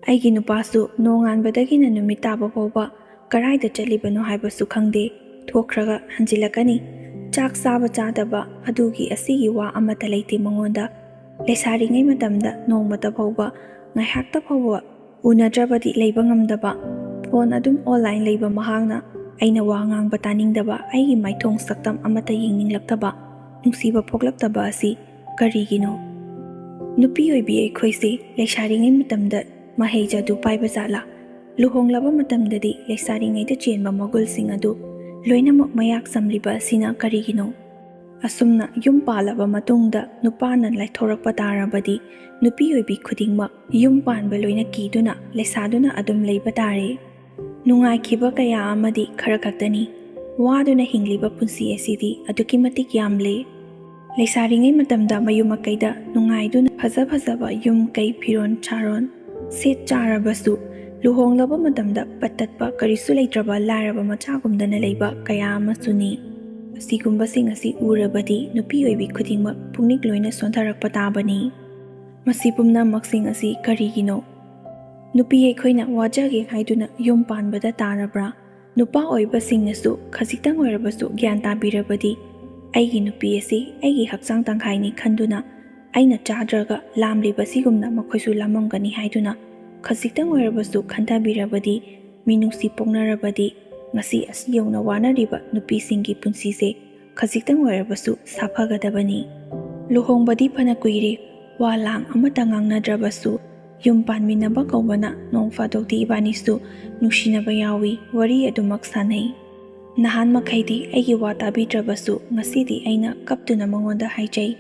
ꯑꯩꯒꯤ ꯅꯨꯄꯥꯁꯨ ꯅꯣꯡꯉꯥꯟꯕꯗꯒꯤꯅ ꯅꯨꯃꯤꯠ ꯇꯥꯕ ꯐꯥꯎꯕ ꯀꯔꯥꯏꯗ ꯆꯠꯂꯤꯕꯅꯣ ꯍꯥꯏꯕꯁꯨ ꯈꯪꯗꯦ꯫ ꯊꯣꯛꯈ꯭ꯔꯒ ꯍꯟꯖꯤꯜꯂꯛꯀꯅꯤ꯫ ꯆꯥꯛ ꯆꯥꯕ ꯆꯥꯗꯕ ꯑꯗꯨꯒꯤ ꯑꯁꯤꯒꯤ ꯋꯥ ꯑꯃꯠꯇ ꯂꯩꯇꯦ ꯃꯉꯣꯟꯗ꯫ ꯂꯩꯁꯥꯔꯤꯉꯩ ꯃꯇꯝꯗ ꯅꯣꯡꯃꯇ ꯐꯥꯎꯕ, ꯉꯥꯏꯍꯥꯛꯇ ꯐꯥꯎꯕ ꯎꯅꯗ꯭ꯔꯕꯗꯤ ꯂꯩꯕ ꯉꯝꯗꯕ, ꯐꯣꯟ ꯑꯗꯨꯝ ꯑꯣꯟꯂꯥꯏꯟ ꯂꯩꯕ ꯃꯍꯥꯛꯅ ꯑꯩꯅ ꯋꯥ ꯉꯥꯡꯕ ꯇꯥꯅꯤꯡꯗꯕ, ꯑꯩꯒꯤ ꯃꯥꯏꯊꯣꯡ ꯁꯛꯇꯝ ꯑꯃꯠꯇ ꯌꯦꯡꯅꯤꯡꯂꯛꯇꯕ, ꯅꯨꯡꯁꯤꯕ ꯄꯣꯛꯂꯛꯇꯕ ꯑꯁꯤ ꯀꯔꯤꯒꯤꯅꯣ? ꯅꯨꯄꯤ ꯑꯣꯏꯕꯤ ꯑꯩꯈꯣꯏꯁꯦ ꯂꯩꯁꯥꯔꯤꯉꯩ ꯃꯇꯝꯗ ꯃꯍꯩ ꯖꯥꯗꯨ ꯄꯥꯏꯕ ꯖꯥꯠꯂꯥ? ꯂꯨꯍꯣꯡꯂꯕ ꯃꯇꯝꯗꯗꯤ ꯂꯩꯁꯥꯔꯤꯉꯩꯗ ꯆꯦꯟꯕ ꯃꯒꯨꯜꯁꯤꯡ ꯑꯗꯨ ꯂꯣꯏꯅꯃꯛ ꯃꯌꯥꯛ ꯆꯝꯂꯤꯕ ꯑꯁꯤꯅ ꯀꯔꯤꯒꯤꯅꯣ? ꯑꯁꯨꯝꯅ ꯌꯨꯝ ꯄꯥꯜꯂꯕ ꯃꯇꯨꯡꯗ ꯅꯨꯄꯥꯅ ꯂꯥꯏꯊꯣꯔꯛꯄ ꯇꯥꯔꯕꯗꯤ ꯅꯨꯄꯤ ꯑꯣꯏꯕꯤ ꯈꯨꯗꯤꯡꯃꯛ ꯌꯨꯝ ꯄꯥꯟꯕ ꯂꯣꯏꯅ ꯀꯤꯗꯨꯅ ꯂꯩꯁꯥꯗꯨꯅ ꯑꯗꯨꯝ ꯂꯩꯕ ꯇꯥꯔꯦ꯫ ꯅꯨꯡꯉꯥꯏꯈꯤꯕ ꯀꯌꯥ ꯑꯃꯗꯤ ꯈꯔ ꯈꯛꯇꯅꯤ꯫ ꯋꯥꯗꯨꯅ ꯍꯤꯡꯂꯤꯕ ꯄꯨꯟꯁꯤ ꯑꯁꯤꯗꯤ ꯑꯗꯨꯛꯀꯤ ꯃꯇꯤꯛ ꯌꯥꯝꯂꯦ꯫ ꯂꯩꯁꯥꯔꯤꯉꯩ ꯃꯇꯝꯗ ꯃꯌꯨꯝ ꯃꯀꯩꯗ ꯅꯨꯡꯉꯥꯏꯗꯨꯅ ꯐꯖ ꯐꯖꯕ ꯌꯨꯝ ꯀꯩ ꯐꯤꯔꯣꯟ ꯆꯥꯔꯣꯟ ꯁꯦꯠ ꯆꯥꯔꯕꯁꯨ ꯂꯨꯍꯣꯡꯂꯕ ꯃꯇꯝꯗ ꯄꯠ ꯇꯠꯄ ꯀꯔꯤꯁꯨ ꯂꯩꯇ꯭ꯔꯕ ꯂꯥꯏꯔꯕ ꯃꯆꯥꯒꯨꯝꯗꯅ ꯂꯩꯕ ꯀꯌꯥ ꯑꯃꯁꯨꯅꯤ꯫ ꯑꯁꯤꯒꯨꯝꯕꯁꯤꯡ ꯑꯁꯤ ꯎꯔꯕꯗꯤ ꯅꯨꯄꯤ ꯑꯣꯏꯕꯤ ꯈꯨꯗꯤꯡꯃꯛ ꯄꯨꯛꯅꯤꯡ ꯂꯣꯏꯅ ꯁꯣꯟꯊꯔꯛꯄ ꯇꯥꯕꯅꯤ꯫ ꯃꯁꯤ ꯄꯨꯝꯅꯃꯛꯁꯤꯡ ꯑꯁꯤ ꯀꯔꯤꯒꯤꯅꯣ? ꯅꯨꯄꯤ ꯑꯩꯈꯣꯏꯅ ꯋꯥꯖꯒꯦ ꯍꯥꯏꯗꯨꯅ ꯌꯨꯝ ꯄꯥꯟꯕꯗ ꯇꯥꯔꯕ꯭ꯔꯥ? ꯅꯨꯄꯥ ꯑꯣꯏꯕꯁꯤꯡꯅꯁꯨ ꯈꯖꯤꯛꯇꯪ ꯑꯣꯏꯔꯕꯁꯨ ꯒ꯭ꯌꯥꯟ ꯇꯥꯕꯤꯔꯕꯗꯤ ꯑꯩꯒꯤ ꯅꯨꯄꯤ ꯑꯁꯤ ꯑꯩꯒꯤ ꯍꯛꯆꯥꯡ ꯇꯪꯈꯥꯏꯅꯤ ꯈꯟꯗꯨꯅ ꯑꯩꯅ ꯆꯥꯗ꯭ꯔꯒ ꯂꯥꯝꯂꯤꯕꯁꯤꯒꯨꯝꯅ ꯃꯈꯣꯏꯁꯨ ꯂꯥꯝꯃꯝꯒꯅꯤ ꯍꯥꯏꯗꯨꯅ ꯈꯖꯤꯛꯇꯪ ꯑꯣꯏꯔꯕꯁꯨ ꯈꯟꯊꯕꯤꯔꯕꯗꯤ, ꯃꯤꯅꯨꯡꯁꯤ ꯄꯣꯛꯅꯔꯕꯗꯤ ꯉꯁꯤ ꯑꯁꯤ ꯌꯧꯅ ꯋꯥꯅꯔꯤꯕ ꯅꯨꯄꯤꯁꯤꯡꯒꯤ ꯄꯨꯟꯁꯤꯁꯦ ꯈꯖꯤꯛꯇꯪ ꯑꯣꯏꯔꯕꯁꯨ ꯁꯥꯐꯒꯗꯕꯅꯤ꯫ ꯂꯨꯍꯣꯡꯕꯗꯤ ꯐꯅ ꯀꯨꯏꯔꯦ, ꯋꯥ ꯂꯥꯡ ꯑꯃꯠꯇ ꯉꯥꯡꯅꯗ꯭ꯔꯕꯁꯨ ꯌꯨꯝ ꯄꯥꯟꯃꯤꯟꯅꯕ ꯀꯧꯕꯅ ꯅꯣꯡ ꯐꯥꯗꯣꯛꯇꯤ ꯏꯕꯥꯅꯤꯁꯨ ꯅꯨꯡꯁꯤꯅꯕ ꯌꯥꯎꯏ, ꯋꯥꯔꯤ ꯑꯗꯨꯃꯛ ꯁꯥꯟꯅꯩ꯫ ꯅꯍꯥꯟ ꯃꯈꯩꯗꯤ ꯑꯩꯒꯤ ꯋꯥ ꯇꯥꯕꯤꯗ꯭ꯔꯕꯁꯨ ꯉꯁꯤꯗꯤ ꯑꯩꯅ ꯀꯞꯇꯨꯅ ꯃꯉꯣꯟꯗ ꯍꯥꯏꯖꯩ,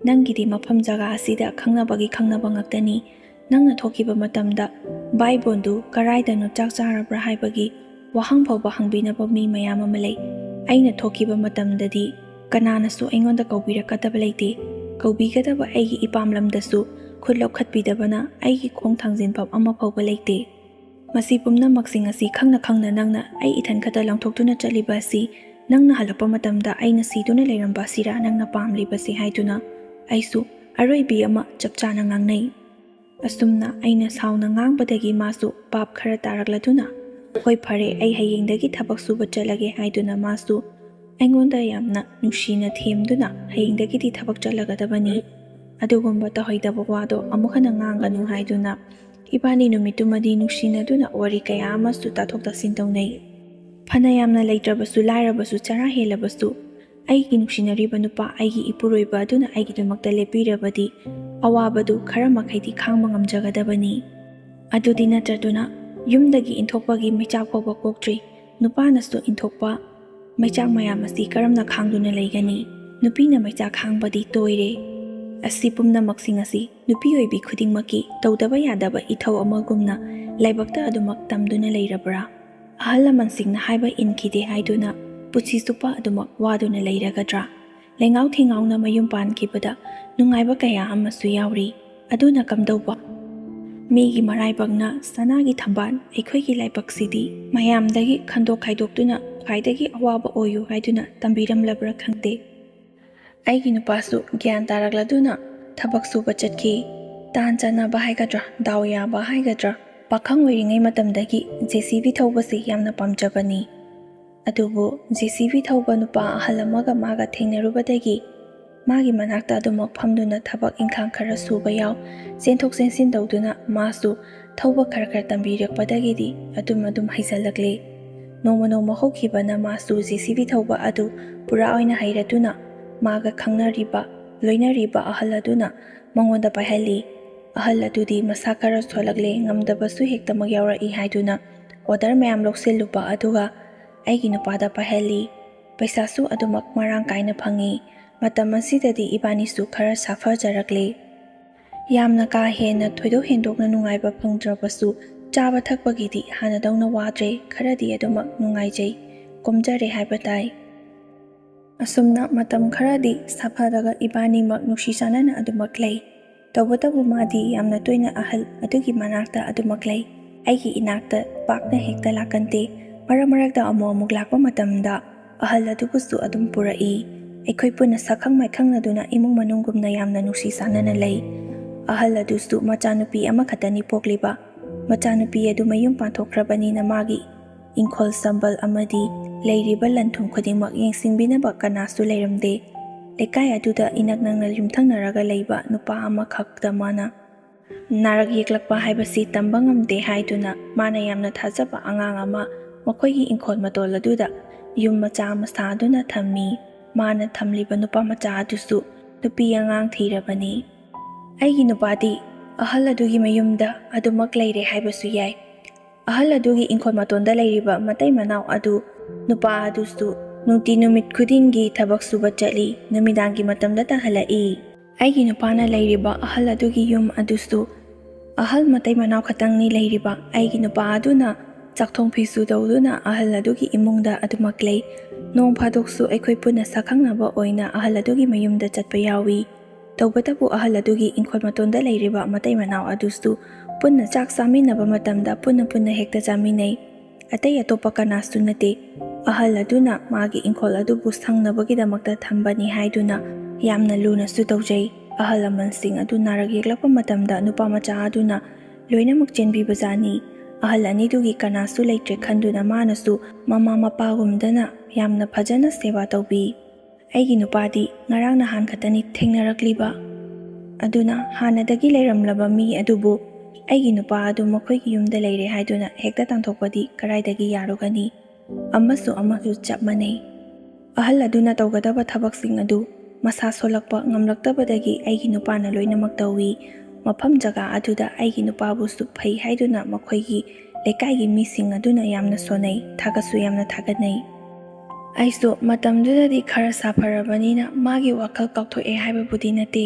"ꯅꯪꯒꯤꯗꯤ ꯃꯐꯝ ꯖꯒꯥ ꯑꯁꯤꯗ ꯈꯪꯅꯕꯒꯤ ꯈꯪꯅꯕ ꯉꯥꯛꯇꯅꯤ꯫ ꯅꯪꯅ ꯊꯣꯛꯈꯤꯕ ꯃꯇꯝꯗ ꯚꯥꯏ ꯕꯣꯟꯗꯨ ꯀꯔꯥꯏꯗꯅꯣ ꯆꯥꯛ ꯆꯥꯔꯕ꯭ꯔꯥ ꯍꯥꯏꯕꯒꯤ ꯋꯥꯍꯪ ꯐꯥꯎꯕ ꯍꯪꯕꯤꯅꯕ ꯃꯤ ꯃꯌꯥꯝ ꯑꯃ ꯂꯩ꯫ ꯑꯩꯅ ꯊꯣꯛꯈꯤꯕ ꯃꯇꯝꯗꯗꯤ ꯀꯅꯥꯅꯁꯨ ꯑꯩꯉꯣꯟꯗ ꯀꯧꯕꯤꯔꯛꯀꯗꯕ ꯂꯩꯇꯦ꯫ ꯀꯧꯕꯤꯒꯗꯕ ꯑꯩꯒꯤ ꯏꯄꯥꯝ ꯂꯝꯗꯁꯨ ꯈꯨꯠ ꯂꯧꯈꯠꯄꯤꯗꯕꯅ ꯑꯩꯒꯤ ꯈꯣꯡ ꯊꯥꯡꯖꯤꯟꯐꯝ ꯑꯃ ꯐꯥꯎꯕ ꯂꯩꯇꯦ꯫ ꯃꯁꯤ ꯄꯨꯝꯅꯃꯛꯁꯤꯡ ꯑꯁꯤ ꯈꯪꯅ ꯈꯪꯅ ꯅꯪꯅ ꯑꯩ ꯏꯊꯟ ꯈꯛꯇ ꯂꯪꯊꯣꯛꯇꯨꯅ ꯆꯠꯂꯤꯕ ꯑꯁꯤ, ꯅꯪꯅ ꯍꯜꯂꯛꯄ ꯃꯇꯝꯗ ꯑꯩꯅ ꯁꯤꯗꯨꯅ ꯂꯩꯔꯝꯕ ꯑꯁꯤꯔꯥ ꯅꯪꯅ ꯄꯥꯝꯂꯤꯕꯁꯤ?" ꯍꯥꯏꯗꯨꯅ ꯑꯩꯁꯨ ꯑꯔꯣꯏꯕꯤ ꯑꯃ ꯆꯞ ꯆꯥꯅ ꯉꯥꯡꯅꯩ꯫ ꯑꯁꯨꯝꯅ ꯑꯩꯅ ꯁꯥꯎꯅ ꯉꯥꯡꯕꯗꯒꯤ ꯃꯥꯁꯨ ꯄꯥꯞ ꯈꯔ ꯇꯥꯔꯛꯂꯗꯨꯅ, "ꯍꯣꯏ, ꯐꯔꯦ, ꯑꯩ ꯍꯌꯦꯡꯗꯒꯤ ꯊꯕꯛ ꯁꯨꯕ ꯆꯠꯂꯒꯦ" ꯍꯥꯏꯗꯨꯅ ꯃꯥꯁꯨ ꯑꯩꯉꯣꯟꯗ ꯌꯥꯝꯅ ꯅꯨꯡꯁꯤꯅ ꯊꯦꯝꯗꯨꯅ, "ꯍꯌꯦꯡꯗꯒꯤꯗꯤ ꯊꯕꯛ ꯆꯠꯂꯒꯗꯕꯅꯤ, ꯑꯗꯨꯒꯨꯝꯕ ꯇꯧꯍꯩꯗꯕ ꯋꯥꯗꯣ ꯑꯃꯨꯛ ꯍꯟꯅ ꯉꯥꯡꯒꯅꯨ" ꯍꯥꯏꯗꯨꯅ ꯏꯕꯥꯅꯤ ꯅꯨꯃꯤꯠꯇꯨꯃꯗꯤ ꯅꯨꯡꯁꯤꯅꯗꯨꯅ ꯋꯥꯔꯤ ꯀꯌꯥ ꯑꯃꯁꯨ ꯇꯥꯊꯣꯛ ꯇꯥꯁꯤꯟ ꯇꯧꯅꯩ꯫ ꯐꯅ ꯌꯥꯝꯅ ꯂꯩꯇ꯭ꯔꯕꯁꯨ, ꯂꯥꯏꯔꯕꯁꯨ, ꯆꯔꯥ ꯍꯦꯜꯂꯕꯁꯨ, ꯑꯩꯒꯤ ꯅꯨꯡꯁꯤꯅꯔꯤꯕ ꯅꯨꯄꯥ, ꯑꯩꯒꯤ ꯏꯄꯨꯔꯣꯏꯕ ꯑꯗꯨꯅ ꯑꯩꯒꯤꯗꯃꯛꯇ ꯂꯦꯞꯄꯤꯔꯕꯗꯤ, ꯑꯋꯥꯕꯗꯨ ꯈꯔ ꯃꯈꯩꯗꯤ ꯈꯥꯡꯕ ꯉꯝꯖꯒꯗꯕꯅꯤ꯫ ꯑꯗꯨꯗꯤ ꯅꯠꯇ꯭ꯔꯗꯨꯅ, ꯌꯨꯝꯗꯒꯤ ꯏꯟꯊꯣꯛꯄꯒꯤ ꯃꯩꯆꯥꯛ ꯐꯥꯎꯕ ꯀꯣꯛꯇ꯭ꯔꯤ, ꯅꯨꯄꯥꯅꯁꯨ ꯏꯟꯊꯣꯛꯄ ꯃꯩꯆꯥꯛ ꯃꯌꯥꯝ ꯑꯁꯤ ꯀꯔꯝꯅ ꯈꯥꯡꯗꯨꯅ ꯂꯩꯒꯅꯤ? ꯅꯨꯄꯤꯅ ꯃꯩꯆꯥꯛ ꯈꯥꯡꯕꯗꯤ ꯇꯣꯏꯔꯦ꯫ ꯑꯁꯤ ꯄꯨꯝꯅꯃꯛꯁꯤꯡ ꯑꯁꯤ ꯅꯨꯄꯤ ꯑꯣꯏꯕꯤ ꯈꯨꯗꯤꯡꯃꯛꯀꯤ ꯇꯧꯗꯕ ꯌꯥꯗꯕ ꯏꯊꯧ ꯑꯃꯒꯨꯝꯅ ꯂꯥꯏꯕꯛꯇ ꯑꯗꯨꯃꯛ ꯇꯝꯗꯨꯅ ꯂꯩꯔꯕ꯭ꯔꯥ? ꯑꯍꯜ ꯂꯃꯟꯁꯤꯡꯅ ꯍꯥꯏꯕ ꯏꯟꯈꯤꯗꯦ ꯍꯥꯏꯗꯨꯅ ꯄꯨꯟꯁꯤ ꯆꯨꯞꯄ ꯑꯗꯨꯃꯛ ꯋꯥꯗꯨꯅ ꯂꯩꯔꯒꯗ꯭ꯔꯥ? ꯂꯩꯉꯥꯎ ꯊꯦꯡꯉꯥꯎꯅ ꯃꯌꯨꯝ ꯄꯥꯟꯈꯤꯕꯗ ꯅꯨꯡꯉꯥꯏꯕ ꯀꯌꯥ ꯑꯃꯁꯨ ꯌꯥꯎꯔꯤ꯫ ꯑꯗꯨꯅ ꯀꯝꯗꯧꯕ? ꯃꯤꯒꯤ ꯃꯔꯥꯏꯕꯛꯅ ꯁꯅꯥꯒꯤ ꯊꯝꯕꯥꯜ, ꯑꯩꯈꯣꯏꯒꯤ ꯂꯥꯏꯕꯛꯁꯤꯗꯤ ꯃꯌꯥꯝꯗꯒꯤ ꯈꯟꯗꯣꯛ ꯈꯥꯏꯗꯣꯛꯇꯨꯅ ꯈ꯭ꯋꯥꯏꯗꯒꯤ ꯑꯋꯥꯕ ꯑꯣꯏꯌꯨ ꯍꯥꯏꯗꯨꯅ ꯇꯝꯕꯤꯔꯝꯂꯕ꯭ꯔꯥ ꯈꯪꯗꯦ꯫ ꯑꯩꯒꯤ ꯅꯨꯄꯥꯁꯨ ꯒ꯭ꯌꯥꯟ ꯇꯥꯔꯛꯂꯗꯨꯅ ꯊꯕꯛ ꯁꯨꯕ ꯆꯠꯈꯤ꯫ ꯇꯥꯟ ꯆꯥꯟꯅꯕ ꯍꯥꯏꯒꯗ꯭ꯔꯥ, ꯗꯥꯎ ꯌꯥꯕ ꯍꯥꯏꯒꯗ꯭ꯔꯥ, ꯄꯥꯈꯪ ꯑꯣꯏꯔꯤꯉꯩ ꯃꯇꯝꯗꯒꯤ ꯖꯦ ꯁꯤ ꯕꯤ ꯊꯧꯕꯁꯤ ꯌꯥꯝꯅ ꯄꯥꯝꯖꯕꯅꯤ꯫ ꯑꯗꯨꯕꯨ ꯖꯦ ꯁꯤ ꯕꯤ ꯊꯧꯕ ꯅꯨꯄꯥ ꯑꯍꯜ ꯑꯃꯒ ꯃꯥꯒ ꯊꯦꯡꯅꯔꯨꯕꯗꯒꯤ ꯃꯥꯒꯤ ꯃꯅꯥꯛꯇ ꯑꯗꯨꯃꯛ ꯐꯝꯗꯨꯅ ꯊꯕꯛ ꯏꯪꯈꯥꯡ ꯈꯔ ꯁꯨꯕ ꯌꯥꯎ, ꯆꯦꯟꯊꯣꯛ ꯆꯦꯟꯁꯤꯟ ꯇꯧꯗꯨꯅ ꯃꯥꯁꯨ ꯊꯧꯕ ꯈꯔ ꯈꯔ ꯇꯝꯕꯤꯔꯛꯄꯗꯒꯤꯗꯤ ꯑꯗꯨꯝ ꯑꯗꯨꯝ ꯍꯩꯖꯜꯂꯛꯂꯦ꯫ ꯅꯣꯡꯃ ꯅꯣꯡꯃ ꯍꯧꯈꯤꯕꯅ ꯃꯥꯁꯨ ꯖꯦ ꯁꯤ ꯕꯤ ꯊꯧꯕ ꯑꯗꯨ ꯄꯨꯔꯥ ꯑꯣꯏꯅ ꯍꯩꯔꯗꯨꯅ ꯃꯥꯒ ꯈꯪꯅꯔꯤꯕ, ꯂꯣꯏꯅꯔꯤꯕ ꯑꯍꯜ ꯑꯗꯨꯅ ꯃꯉꯣꯟꯗ ꯄꯥꯏꯍꯜꯂꯤ꯫ ꯑꯍꯜ ꯑꯗꯨꯗꯤ ꯃꯁꯥ ꯈꯔ ꯁꯣꯜꯂꯛꯂꯦ, ꯉꯝꯗꯕꯁꯨ ꯍꯦꯛꯇꯃꯛ ꯌꯥꯎꯔꯛꯏ ꯍꯥꯏꯗꯨꯅ ꯑꯣꯗꯔ ꯃꯌꯥꯝ ꯂꯧꯁꯤꯜꯂꯨꯕ ꯑꯗꯨꯒ ꯑꯩꯒꯤ ꯅꯨꯄꯥꯗ ꯄꯥꯏꯍꯜꯂꯤ꯫ ꯄꯩꯁꯥꯁꯨ ꯑꯗꯨꯃꯛ ꯃꯔꯥꯡ ꯀꯥꯏꯅ ꯐꯪꯉꯤ꯫ ꯃꯇꯝ ꯑꯁꯤꯗꯗꯤ ꯏꯕꯥꯅꯤꯁꯨ ꯈꯔ ꯁꯥꯐꯖꯔꯛꯂꯦ꯫ ꯌꯥꯝꯅ ꯀꯥ ꯍꯦꯟꯅ ꯊꯣꯏꯗꯣꯛ ꯍꯦꯟꯗꯣꯛꯅ ꯅꯨꯡꯉꯥꯏꯕ ꯐꯪꯗ꯭ꯔꯕꯁꯨ ꯆꯥꯕ ꯊꯛꯄꯒꯤꯗꯤ ꯍꯥꯟꯅꯗꯧꯅ ꯋꯥꯗ꯭ꯔꯦ, ꯈꯔꯗꯤ ꯑꯗꯨꯃꯛ ꯅꯨꯡꯉꯥꯏꯖꯩ, ꯀꯣꯝꯖꯔꯦ ꯍꯥꯏꯕ ꯇꯥꯏ꯫ ꯑꯁꯨꯝꯅ ꯃꯇꯝ ꯈꯔꯗꯤ ꯁꯥꯐꯔꯒ ꯏꯕꯥꯅꯤꯃꯛ ꯅꯨꯡꯁꯤ ꯆꯥꯟꯅꯅ ꯑꯗꯨꯃꯛ ꯂꯩ꯫ ꯇꯧꯕꯇꯕꯨ ꯃꯥꯗꯤ ꯌꯥꯝꯅ ꯇꯣꯏꯅ ꯑꯍꯜ ꯑꯗꯨꯒꯤ ꯃꯅꯥꯛꯇ ꯑꯗꯨꯃꯛ ꯂꯩ꯫ ꯑꯩꯒꯤ ꯏꯅꯥꯛꯇ ꯄꯥꯛꯅ ꯍꯦꯛꯇ ꯂꯥꯛꯀꯟꯗꯦ꯫ ꯃꯔꯛ ꯃꯔꯛꯇ ꯑꯃꯨꯛ ꯑꯃꯨꯛ ꯂꯥꯛꯄ ꯃꯇꯝꯗ ꯑꯍꯜ ꯑꯗꯨꯕꯨꯁꯨ ꯑꯗꯨꯝ ꯄꯨꯔꯛꯏ꯫ ꯑꯩꯈꯣꯏ ꯄꯨꯟꯅ ꯁꯛꯈꯪ ꯃꯥꯏꯈꯪꯅꯗꯨꯅ ꯏꯃꯨꯡ ꯃꯅꯨꯡꯒꯨꯝꯅ ꯌꯥꯝꯅ ꯅꯨꯡꯁꯤ ꯆꯥꯟꯅꯅ ꯂꯩ꯫ ꯑꯍꯜ ꯑꯗꯨꯁꯨ ꯃꯆꯥꯅꯨꯄꯤ ꯑꯃꯈꯛꯇꯅꯤ ꯄꯣꯛꯂꯤꯕ꯫ ꯃꯆꯥꯅꯨꯄꯤ ꯑꯗꯨ ꯃꯌꯨꯝ ꯄꯥꯟꯊꯣꯛꯈ꯭ꯔꯕꯅꯤꯅ ꯃꯥꯒꯤ ꯏꯪꯈꯣꯜ ꯁꯝꯕꯜ ꯑꯃꯗꯤ ꯂꯩꯔꯤꯕ ꯂꯟ ꯊꯨꯝ ꯈꯨꯗꯤꯡꯃꯛ ꯌꯦꯡꯁꯤꯟꯕꯤꯅꯕ ꯀꯅꯥꯁꯨ ꯂꯩꯔꯝꯗꯦ꯫ ꯂꯩꯀꯥꯏ ꯑꯗꯨꯗ ꯏꯅꯛ ꯅꯛꯅ ꯌꯨꯝꯊꯪꯅꯔꯒ ꯂꯩꯕ ꯅꯨꯄꯥ ꯑꯃꯈꯛꯇ ꯃꯥꯅ ꯅꯥꯔꯛ ꯌꯦꯛꯂꯛꯄ ꯍꯥꯏꯕꯁꯤ ꯇꯝꯕ ꯉꯝꯗꯦ ꯍꯥꯏꯗꯨꯅ ꯃꯥꯅ ꯌꯥꯝꯅ ꯊꯥꯖꯕ ꯑꯉꯥꯡ ꯑꯃ ꯃꯈꯣꯏꯒꯤ ꯏꯪꯈꯣꯜ ꯃꯇꯣꯜ ꯑꯗꯨꯗ ꯌꯨꯝ ꯃꯆꯥ ꯑꯃ ꯁꯥꯗꯨꯅ ꯊꯝꯃꯤ꯫ ꯃꯥꯅ ꯊꯝꯂꯤꯕ ꯅꯨꯄꯥ ꯃꯆꯥ ꯑꯗꯨꯁꯨ ꯅꯨꯄꯤ ꯑꯉꯥꯡ ꯊꯤꯔꯕꯅꯤ꯫ ꯑꯩꯒꯤ ꯅꯨꯄꯥꯗꯤ ꯑꯍꯜ ꯑꯗꯨꯒꯤ ꯃꯌꯨꯝꯗ ꯑꯗꯨꯃꯛ ꯂꯩꯔꯦ ꯍꯥꯏꯕꯁꯨ ꯌꯥꯏ꯫ ꯑꯍꯜ ꯑꯗꯨꯒꯤ ꯏꯪꯈꯣꯜ ꯃꯇꯣꯟꯗ ꯂꯩꯔꯤꯕ ꯃꯇꯩ ꯃꯅꯥꯎ ꯑꯗꯨ, ꯅꯨꯄꯥ ꯑꯗꯨꯁꯨ ꯅꯨꯡꯇꯤ ꯅꯨꯃꯤꯠ ꯈꯨꯗꯤꯡꯒꯤ ꯊꯕꯛ ꯁꯨꯕ ꯆꯠꯂꯤ, ꯅꯨꯃꯤꯗꯥꯡꯒꯤ ꯃꯇꯝꯗ ꯇꯥꯍꯜꯂꯛꯏ꯫ ꯑꯩꯒꯤ ꯅꯨꯄꯥꯅ ꯂꯩꯔꯤꯕ ꯑꯍꯜ ꯑꯗꯨꯒꯤ ꯌꯨꯝ ꯑꯗꯨꯁꯨ ꯑꯍꯜ ꯃꯇꯩ ꯃꯅꯥꯎ ꯈꯛꯇꯪꯅꯤ ꯂꯩꯔꯤꯕ꯫ ꯑꯩꯒꯤ ꯅꯨꯄꯥ ꯑꯗꯨꯅ ꯆꯥꯛꯊꯣꯡ ꯐꯤꯁꯨ ꯇꯧꯗꯨꯅ ꯑꯍꯜ ꯑꯗꯨꯒꯤ ꯏꯃꯨꯡꯗ ꯑꯗꯨꯃꯛ ꯂꯩ꯫ ꯅꯣꯡ ꯐꯥꯗꯣꯛꯁꯨ ꯑꯩꯈꯣꯏ ꯄꯨꯟꯅ ꯁꯛꯈꯪꯅꯕ ꯑꯣꯏꯅ ꯑꯍꯜ ꯑꯗꯨꯒꯤ ꯃꯌꯨꯝꯗ ꯆꯠꯄ ꯌꯥꯎꯏ꯫ ꯇꯧꯕꯇꯕꯨ ꯑꯍꯜ ꯑꯗꯨꯒꯤ ꯏꯪꯈꯣꯜ ꯃꯇꯣꯟꯗ ꯂꯩꯔꯤꯕ ꯃꯇꯩ ꯃꯅꯥꯎ ꯑꯗꯨꯁꯨ ꯄꯨꯟꯅ ꯆꯥꯛ ꯆꯥꯃꯤꯟꯅꯕ ꯃꯇꯝꯗ ꯄꯨꯟꯅ ꯄꯨꯟꯅ ꯍꯦꯛꯇ ꯆꯥꯃꯤꯟꯅꯩ꯫ ꯑꯇꯩ ꯑꯇꯣꯞꯄ ꯀꯅꯥꯁꯨ ꯅꯠꯇꯦ꯫ ꯑꯍꯜ ꯑꯗꯨꯅ ꯃꯥꯒꯤ ꯏꯪꯈꯣꯜ ꯑꯗꯨꯕꯨ ꯁꯪꯅꯕꯒꯤꯗꯃꯛꯇ ꯊꯝꯕꯅꯤ ꯍꯥꯏꯗꯨꯅ ꯌꯥꯝꯅ ꯂꯨꯅꯁꯨ ꯇꯧꯖꯩ꯫ ꯑꯍꯜ ꯂꯃꯟꯁꯤꯡ ꯑꯗꯨ ꯅꯥꯔꯛ ꯌꯦꯛꯂꯛꯄ ꯃꯇꯝꯗ ꯅꯨꯄꯥ ꯃꯆꯥ ꯑꯗꯨꯅ ꯂꯣꯏꯅꯃꯛ ꯆꯦꯟꯕꯤꯕꯖꯥꯠꯅꯤ꯫ ꯑꯍꯜ ꯑꯅꯤꯗꯨꯒꯤ ꯀꯅꯥꯁꯨ ꯂꯩꯇ꯭ꯔꯦ ꯈꯟꯗꯨꯅ ꯃꯥꯅꯁꯨ ꯃꯃꯥ ꯃꯄꯥꯒꯨꯝꯗꯅ ꯌꯥꯝꯅ ꯐꯖꯅ ꯁꯦꯕꯥ ꯇꯧꯕꯤ꯫ ꯑꯩꯒꯤ ꯅꯨꯄꯥꯗꯤ ꯉꯔꯥꯡ ꯅꯍꯥꯟ ꯈꯛꯇꯅꯤ ꯊꯦꯡꯅꯔꯛꯂꯤꯕ꯫ ꯑꯗꯨꯅ ꯍꯥꯟꯅꯗꯒꯤ ꯂꯩꯔꯝꯂꯕ ꯃꯤ ꯑꯗꯨꯕꯨ ꯑꯩꯒꯤ ꯅꯨꯄꯥ ꯑꯗꯨ ꯃꯈꯣꯏꯒꯤ ꯌꯨꯝꯗ ꯂꯩꯔꯦ ꯍꯥꯏꯗꯨꯅ ꯍꯦꯛꯇ ꯇꯥꯟꯊꯣꯛꯄꯗꯤ ꯀꯗꯥꯏꯗꯒꯤ ꯌꯥꯔꯨꯒꯅꯤ? ꯑꯃꯁꯨ ꯑꯃꯁꯨ ꯆꯞ ꯃꯥꯟꯅꯩ꯫ ꯑꯍꯜ ꯑꯗꯨꯅ ꯇꯧꯒꯗꯕ ꯊꯕꯛꯁꯤꯡ ꯑꯗꯨ ꯃꯁꯥ ꯁꯣꯜꯂꯛꯄ ꯉꯝꯂꯛꯇꯕꯗꯒꯤ ꯑꯩꯒꯤ ꯅꯨꯄꯥꯅ ꯂꯣꯏꯅꯃꯛ ꯇꯧꯏ꯫ ꯃꯐꯝ ꯖꯒꯥ ꯑꯗꯨꯗ ꯑꯩꯒꯤ ꯅꯨꯄꯥꯕꯨꯁꯨ ꯐꯩ ꯍꯥꯏꯗꯨꯅ ꯃꯈꯣꯏꯒꯤ ꯂꯩꯀꯥꯏꯒꯤ ꯃꯤꯁꯤꯡ ꯑꯗꯨꯅ ꯌꯥꯝꯅ ꯁꯣꯟꯅꯩ, ꯊꯥꯒꯠꯁꯨ ꯌꯥꯝꯅ ꯊꯥꯒꯠꯅꯩ꯫ ꯑꯩꯁꯨ ꯃꯇꯝꯗꯨꯗꯗꯤ ꯈꯔ ꯁꯥꯐꯔꯕꯅꯤꯅ ꯃꯥꯒꯤ ꯋꯥꯈꯜ ꯀꯥꯎꯊꯣꯛꯑꯦ ꯍꯥꯏꯕꯕꯨꯗꯤ ꯅꯠꯇꯦ꯫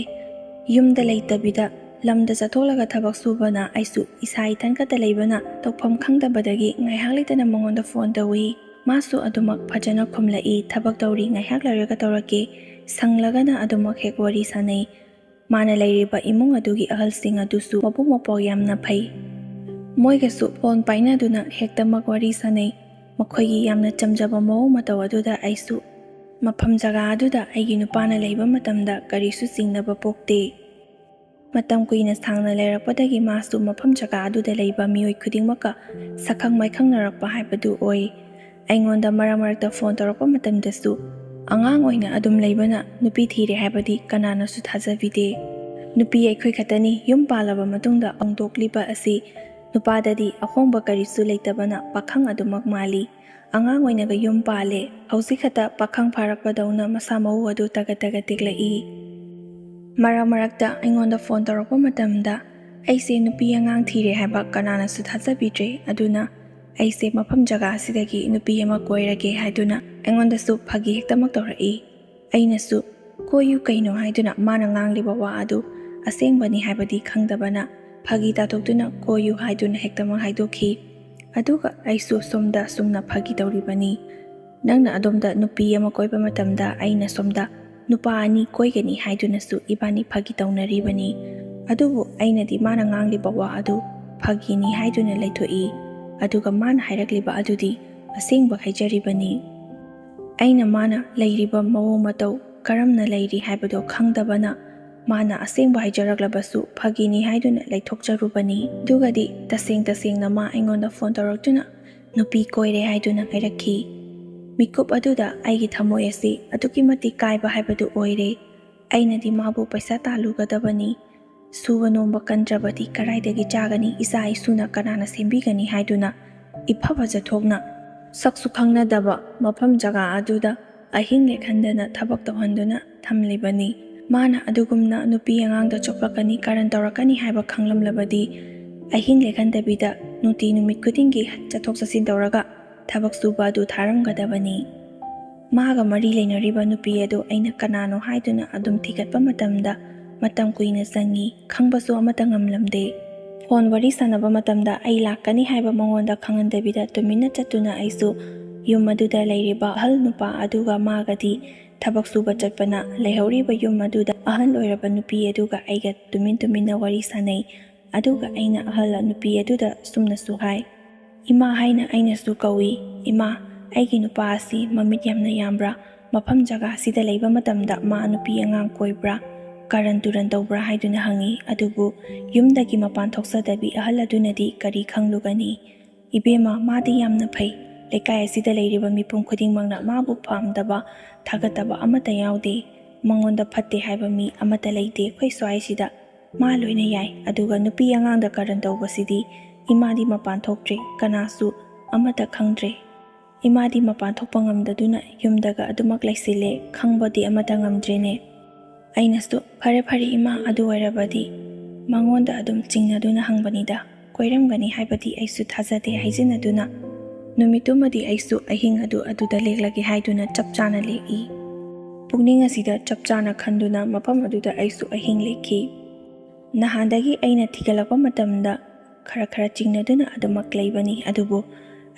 ꯌꯨꯝꯗ ꯂꯩꯇꯕꯤꯗ ꯂꯝꯗ ꯆꯠꯊꯣꯛꯂꯒ ꯊꯕꯛ ꯁꯨꯕꯅ ꯑꯩꯁꯨ ꯏꯁꯥ ꯏꯊꯟ ꯈꯛꯇ ꯂꯩꯕꯅ ꯇꯧꯐꯝ ꯈꯪꯗꯕꯗꯒꯤ ꯉꯥꯏꯍꯥꯛ ꯂꯩꯇꯅ ꯃꯉꯣꯟꯗ ꯐꯣꯟ ꯇꯧꯏ꯫ ꯃꯥꯁꯨ ꯑꯗꯨꯃꯛ ꯐꯖꯅ ꯈꯨꯝꯂꯛꯏ, "ꯊꯕꯛ ꯇꯧꯔꯤ, ꯉꯥꯏꯍꯥꯛ ꯂꯩꯔꯒ ꯇꯧꯔꯛꯀꯦ"꯫ ꯁꯪꯂꯒꯅ ꯑꯗꯨꯃꯛ ꯍꯦꯛ ꯋꯥꯔꯤ ꯁꯥꯟꯅꯩ꯫ ꯃꯥꯅ ꯂꯩꯔꯤꯕ ꯏꯃꯨꯡ ꯑꯗꯨꯒꯤ ꯑꯍꯜꯁꯤꯡ ꯑꯗꯨꯁꯨ ꯃꯕꯨꯛ ꯃꯄꯥꯎ ꯌꯥꯝꯅ ꯐꯩ꯫ ꯃꯣꯏꯒꯁꯨ ꯐꯣꯟ ꯄꯥꯏꯅꯗꯨꯅ ꯍꯦꯛꯇꯃꯛ ꯋꯥꯔꯤ ꯁꯥꯟꯅꯩ꯫ ꯃꯈꯣꯏꯒꯤ ꯌꯥꯝꯅ ꯆꯝꯖꯕ ꯃꯑꯣꯡ ꯃꯇꯧ ꯑꯗꯨꯗ ꯑꯩꯁꯨ ꯃꯐꯝ ꯖꯒꯥ ꯑꯗꯨꯗ ꯑꯩꯒꯤ ꯅꯨꯄꯥꯅ ꯂꯩꯕ ꯃꯇꯝꯗ ꯀꯔꯤꯁꯨ ꯆꯤꯡꯅꯕ ꯄꯣꯛꯇꯦ꯫ ꯃꯇꯝ ꯀꯨꯏꯅ ꯁꯥꯡꯅ ꯂꯩꯔꯛꯄꯗꯒꯤ ꯃꯥꯁꯨ ꯃꯐꯝ ꯖꯒꯥ ꯑꯗꯨꯗ ꯂꯩꯕ ꯃꯤꯑꯣꯏ ꯈꯨꯗꯤꯡꯃꯛꯀ ꯁꯛꯈꯪ ꯃꯥꯏꯈꯪꯅꯔꯛꯄ ꯍꯥꯏꯕꯗꯨ ꯑꯣꯏ꯫ ꯑꯩꯉꯣꯟꯗ ꯃꯔꯛ ꯃꯔꯛꯇ ꯐꯣꯟ ꯇꯧꯔꯛꯄ ꯃꯇꯝꯗꯁꯨ ꯑꯉꯥꯡ ꯑꯣꯏꯅ ꯑꯗꯨꯝ ꯂꯩꯕꯅ ꯅꯨꯄꯤ ꯊꯤꯔꯦ ꯍꯥꯏꯕꯗꯤ ꯀꯅꯥꯅꯁꯨ ꯊꯥꯖꯕꯤꯗꯦ꯫ ꯅꯨꯄꯤ ꯑꯩꯈꯣꯏ ꯈꯛꯇꯅꯤ ꯌꯨꯝ ꯄꯥꯜꯂꯕ ꯃꯇꯨꯡꯗ ꯍꯣꯡꯗꯣꯛꯂꯤꯕ ꯑꯁꯤ꯫ ꯅꯨꯄꯥꯗꯗꯤ ꯑꯍꯣꯡꯕ ꯀꯔꯤꯁꯨ ꯂꯩꯇꯕꯅ ꯄꯥꯈꯪ ꯑꯗꯨꯃꯛ ꯃꯥꯜꯂꯤ꯫ ꯑꯉꯥꯡ ꯑꯣꯏꯅꯒ ꯌꯨꯝ ꯄꯥꯜꯂꯦ, ꯍꯧꯖꯤꯛ ꯈꯛꯇ ꯄꯥꯈꯪ ꯐꯥꯔꯛꯄꯗꯧꯅ ꯃꯁꯥ ꯃꯎ ꯑꯗꯨ ꯇꯒꯠ ꯇꯒꯠ ꯇꯦꯛꯂꯛꯏ꯫ ꯃꯔꯛ ꯃꯔꯛꯇ ꯑꯩꯉꯣꯟꯗ ꯐꯣꯟ ꯇꯧꯔꯛꯄ ꯃꯇꯝꯗ ꯑꯩꯁꯦ ꯅꯨꯄꯤ ꯑꯉꯥꯡ ꯊꯤꯔꯦ ꯍꯥꯏꯕ ꯀꯅꯥꯅꯁꯨ ꯊꯥꯖꯕꯤꯗ꯭ꯔꯦ, ꯑꯗꯨꯅ ꯑꯩꯁꯦ ꯃꯐꯝ ꯖꯒꯥ ꯑꯁꯤꯗꯒꯤ ꯅꯨꯄꯤ ꯑꯃ ꯀꯣꯏꯔꯒꯦ ꯍꯥꯏꯗꯨꯅ ꯑꯩꯉꯣꯟꯗꯁꯨ ꯐꯥꯒꯤ ꯍꯦꯛꯇꯃꯛ ꯇꯧꯔꯛꯏ꯫ ꯑꯩꯅꯁꯨ "ꯀꯣꯏꯌꯨ ꯀꯩꯅꯣ" ꯍꯥꯏꯗꯨꯅ ꯃꯥꯅ ꯉꯥꯡꯂꯤꯕ ꯋꯥ ꯑꯗꯨ ꯑꯁꯦꯡꯕꯅꯤ ꯍꯥꯏꯕꯗꯤ ꯈꯪꯗꯕꯅ ꯐꯥꯒꯤ ꯇꯥꯊꯣꯛꯇꯨꯅ "ꯀꯣꯏꯌꯨ" ꯍꯥꯏꯗꯨꯅ ꯍꯦꯛꯇꯃꯛ ꯍꯥꯏꯗꯣꯛꯈꯤ꯫ ꯑꯗꯨꯒ ꯑꯩꯁꯨ ꯁꯣꯝꯗ ꯁꯨꯝꯅ ꯐꯥꯒꯤ ꯇꯧꯔꯤꯕꯅꯤ꯫ ꯅꯪꯅ ꯑꯗꯣꯝꯗ ꯅꯨꯄꯤ ꯑꯃ ꯀꯣꯏꯕ ꯃꯇꯝꯗ ꯑꯩꯅ ꯁꯣꯝꯗ ꯅꯨꯄꯥ ꯑꯅꯤ ꯀꯣꯏꯒꯅꯤ ꯍꯥꯏꯗꯨꯅꯁꯨ ꯏꯕꯥꯅꯤ ꯐꯥꯒꯤ ꯇꯧꯅꯔꯤꯕꯅꯤ꯫ ꯑꯗꯨꯕꯨ ꯑꯩꯅꯗꯤ ꯃꯥꯅ ꯉꯥꯡꯂꯤꯕ ꯋꯥ ꯑꯗꯨ ꯐꯥꯒꯤꯅꯤ ꯍꯥꯏꯗꯨꯅ ꯂꯩꯊꯣꯛꯏ꯫ ꯑꯗꯨꯒ ꯃꯥꯅ ꯍꯥꯏꯔꯛꯂꯤꯕ ꯑꯗꯨꯗꯤ ꯑꯁꯦꯡꯕ ꯍꯥꯏꯖꯔꯤꯕꯅꯤ꯫ ꯑꯩꯅ ꯃꯥꯅ ꯂꯩꯔꯤꯕ ꯃꯑꯣꯡ ꯃꯇꯧ ꯀꯔꯝꯅ ꯂꯩꯔꯤ ꯍꯥꯏꯕꯗꯨ ꯈꯪꯗꯕꯅ ꯃꯥꯅ ꯑꯁꯦꯡꯕ ꯍꯥꯏꯖꯔꯛꯂꯕꯁꯨ ꯐꯥꯒꯤꯅꯤ ꯍꯥꯏꯗꯨꯅ ꯂꯩꯊꯣꯛꯆꯔꯨꯕꯅꯤ꯫ ꯑꯗꯨꯒꯗꯤ ꯇꯁꯦꯡ ꯇꯁꯦꯡꯅ ꯃꯥ ꯑꯩꯉꯣꯟꯗ ꯐꯣꯟ ꯇꯧꯔꯛꯇꯨꯅ ꯅꯨꯄꯤ ꯀꯣꯏꯔꯦ ꯍꯥꯏꯗꯨꯅ ꯍꯥꯏꯔꯛꯈꯤ꯫ ꯃꯤꯀꯨꯞ ꯑꯗꯨꯗ ꯑꯩꯒꯤ ꯊꯃꯣꯏ ꯑꯁꯤ ꯑꯗꯨꯛꯀꯤ ꯃꯇꯤꯛ ꯀꯥꯏꯕ ꯍꯥꯏꯕꯗꯨ ꯑꯣꯏꯔꯦ꯫ ꯑꯩꯅꯗꯤ ꯃꯥꯕꯨ ꯄꯩꯁꯥ ꯇꯥꯜꯂꯨꯒꯗꯕꯅꯤ, ꯁꯨꯕ ꯅꯣꯝꯕ ꯀꯟꯗ꯭ꯔꯕꯗꯤ ꯀꯗꯥꯏꯗꯒꯤ ꯆꯥꯒꯅꯤ, ꯏꯆꯥ ꯏꯁꯨꯅ ꯀꯅꯥꯅ ꯁꯦꯝꯕꯤꯒꯅꯤ ꯍꯥꯏꯗꯨꯅ ꯏꯐ ꯐꯖꯊꯣꯛꯅ ꯁꯛꯁꯨ ꯈꯪꯅꯗꯕ ꯃꯐꯝ ꯖꯒꯥ ꯑꯗꯨꯗ ꯑꯍꯤꯡ ꯂꯦꯛꯍꯟꯗꯅ ꯊꯕꯛ ꯇꯧꯍꯟꯗꯨꯅ ꯊꯝꯂꯤꯕꯅꯤ꯫ ꯃꯥꯅ ꯑꯗꯨꯒꯨꯝꯅ ꯅꯨꯄꯤ ꯑꯉꯥꯡꯗ ꯆꯣꯞꯂꯛꯀꯅꯤ, ꯀꯥꯔꯟ ꯇꯧꯔꯛꯀꯅꯤ ꯍꯥꯏꯕ ꯈꯪꯂꯝꯂꯕꯗꯤ ꯑꯍꯤꯡ ꯂꯦꯛꯍꯟꯗꯕꯤꯗ ꯅꯨꯡꯇꯤ ꯅꯨꯃꯤꯠ ꯈꯨꯗꯤꯡꯒꯤ ꯆꯠꯊꯣꯛ ꯆꯠꯁꯤꯟ ꯇꯧꯔꯒ ꯊꯕꯛ ꯁꯨꯕ ꯑꯗꯨ ꯊꯥꯔꯝꯒꯗꯕꯅꯤ꯫ ꯃꯥꯒ ꯃꯔꯤ ꯂꯩꯅꯔꯤꯕ ꯅꯨꯄꯤ ꯑꯗꯨ ꯑꯩꯅ ꯀꯅꯥꯅꯣ ꯍꯥꯏꯗꯨꯅ ꯑꯗꯨꯝ ꯊꯤꯒꯠꯄ ꯃꯇꯝꯗ ꯃꯇꯝ ꯀꯨꯏꯅ ꯆꯪꯉꯤ, ꯈꯪꯕꯁꯨ ꯑꯃꯠꯇ ꯉꯝꯂꯝꯗꯦ꯫ ꯐꯣꯟ ꯋꯥꯔꯤ ꯁꯥꯟꯅꯕ ꯃꯇꯝꯗ ꯑꯩ ꯂꯥꯛꯀꯅꯤ ꯍꯥꯏꯕ ꯃꯉꯣꯟꯗ ꯈꯪꯍꯟꯗꯕꯤꯗ ꯇꯨꯃꯤꯟꯅ ꯆꯠꯇꯨꯅ ꯑꯩꯁꯨ ꯌꯨꯝ ꯑꯗꯨꯗ ꯂꯩꯔꯤꯕ ꯑꯍꯜ ꯅꯨꯄꯥ ꯑꯗꯨꯒ ꯃꯥꯒꯗꯤ ꯊꯕꯛ ꯁꯨꯕ ꯆꯠꯄꯅ ꯂꯩꯍꯧꯔꯤꯕ ꯌꯨꯝ ꯑꯗꯨꯗ ꯑꯍꯜ ꯑꯣꯏꯔꯕ ꯅꯨꯄꯤ ꯑꯗꯨꯒ ꯑꯩꯒ ꯇꯨꯃꯤꯟ ꯇꯨꯃꯤꯟꯅ ꯋꯥꯔꯤ ꯁꯥꯟꯅꯩ꯫ ꯑꯗꯨꯒ ꯑꯩꯅ ꯑꯍꯜ ꯅꯨꯄꯤ ꯑꯗꯨꯗ ꯁꯨꯝꯅꯁꯨ ꯍꯥꯏ, "ꯏꯃꯥ" ꯍꯥꯏꯅ ꯑꯩꯅꯁꯨ ꯀꯧꯏ꯫ "ꯏꯃꯥ, ꯑꯩꯒꯤ ꯅꯨꯄꯥ ꯑꯁꯤ ꯃꯃꯤꯠ ꯌꯥꯝꯅ ꯌꯥꯝꯕ꯭ꯔꯥ? ꯃꯐꯝ ꯖꯒꯥ ꯑꯁꯤꯗ ꯂꯩꯕ ꯃꯇꯝꯗ ꯃꯥ ꯅꯨꯄꯤ ꯑꯉꯥꯡ ꯀꯣꯏꯕ꯭ꯔꯥ, ꯀꯥꯔꯟ ꯇꯨꯔꯟ ꯇꯧꯕ꯭ꯔꯥ ꯍꯥꯏꯗꯨꯅ ꯍꯪꯉꯤ꯫ ꯑꯗꯨꯕꯨ ꯌꯨꯝꯗꯒꯤ ꯃꯄꯥꯟ ꯊꯣꯛꯆꯗꯕꯤ ꯑꯍꯜ ꯑꯗꯨꯅꯗꯤ ꯀꯔꯤ ꯈꯪꯂꯨꯒꯅꯤ? "ꯏꯕꯦꯝꯃ, ꯃꯥꯗꯤ ꯌꯥꯝꯅ ꯐꯩ꯫ ꯂꯩꯀꯥꯏ ꯑꯁꯤꯗ ꯂꯩꯔꯤꯕ ꯃꯤꯄꯨꯝ ꯈꯨꯗꯤꯡꯃꯛꯅ ꯃꯥꯕꯨ ꯄꯥꯝꯗꯕ, ꯊꯥꯒꯠꯇꯕ ꯑꯃꯠꯇ ꯌꯥꯎꯗꯦ꯫ ꯃꯉꯣꯟꯗ ꯐꯠꯇꯦ ꯍꯥꯏꯕ ꯃꯤ ꯑꯃꯠꯇ ꯂꯩꯇꯦ ꯑꯩꯈꯣꯏ ꯁ꯭ꯋꯥꯏꯁꯤꯗ꯫ ꯃꯥ ꯂꯣꯏꯅ ꯌꯥꯏ꯫ ꯑꯗꯨꯒ ꯅꯨꯄꯤ ꯑꯉꯥꯡꯗ ꯀꯥꯔꯟ ꯇꯧꯕꯁꯤꯗꯤ ꯏꯃꯥꯗꯤ ꯃꯄꯥꯟ ꯊꯣꯛꯇ꯭ꯔꯦ, ꯀꯅꯥꯁꯨ ꯑꯃꯠꯇ ꯈꯪꯗ꯭ꯔꯦ꯫ ꯏꯃꯥꯗꯤ ꯃꯄꯥꯟ ꯊꯣꯛꯄ ꯉꯝꯗꯗꯨꯅ ꯌꯨꯝꯗꯒ ꯑꯗꯨꯃꯛ ꯂꯩꯁꯤꯜꯂꯦ, ꯈꯪꯕꯗꯤ ꯑꯃꯠꯇ ꯉꯝꯗ꯭ꯔꯦꯅꯦ꯫" ꯑꯩꯅꯁꯨ, "ꯐꯔꯦ ꯐꯔꯦ ꯏꯃꯥ, ꯑꯗꯨ ꯑꯣꯏꯔꯕꯗꯤ", ꯃꯉꯣꯟꯗ ꯑꯗꯨꯝ ꯆꯤꯡꯅꯗꯨꯅ ꯍꯪꯕꯅꯤꯗ꯫ "ꯀꯣꯏꯔꯝꯒꯅꯤ ꯍꯥꯏꯕꯗꯤ ꯑꯩꯁꯨ ꯊꯥꯖꯗꯦ" ꯍꯥꯏꯖꯤꯟꯅꯗꯨꯅ ꯅꯨꯃꯤꯠꯇꯨꯃꯗꯤ ꯑꯩꯁꯨ ꯑꯍꯤꯡ ꯑꯗꯨ ꯑꯗꯨꯗ ꯂꯦꯛꯂꯒꯦ ꯍꯥꯏꯗꯨꯅ ꯆꯞ ꯆꯥꯅ ꯂꯦꯛꯏ꯫ ꯄꯨꯛꯅꯤꯡ ꯑꯁꯤꯗ ꯆꯞ ꯆꯥꯅ ꯈꯟꯗꯨꯅ ꯃꯐꯝ ꯑꯗꯨꯗ ꯑꯩꯁꯨ ꯑꯍꯤꯡ ꯂꯦꯛꯈꯤ꯫ ꯅꯍꯥꯟꯗꯒꯤ ꯑꯩꯅ ꯊꯤꯒꯠꯂꯛꯄ ꯃꯇꯝꯗ ꯈꯔ ꯈꯔ ꯆꯤꯡꯅꯗꯨꯅ ꯑꯗꯨꯃꯛ ꯂꯩꯕꯅꯤ꯫ ꯑꯗꯨꯕꯨ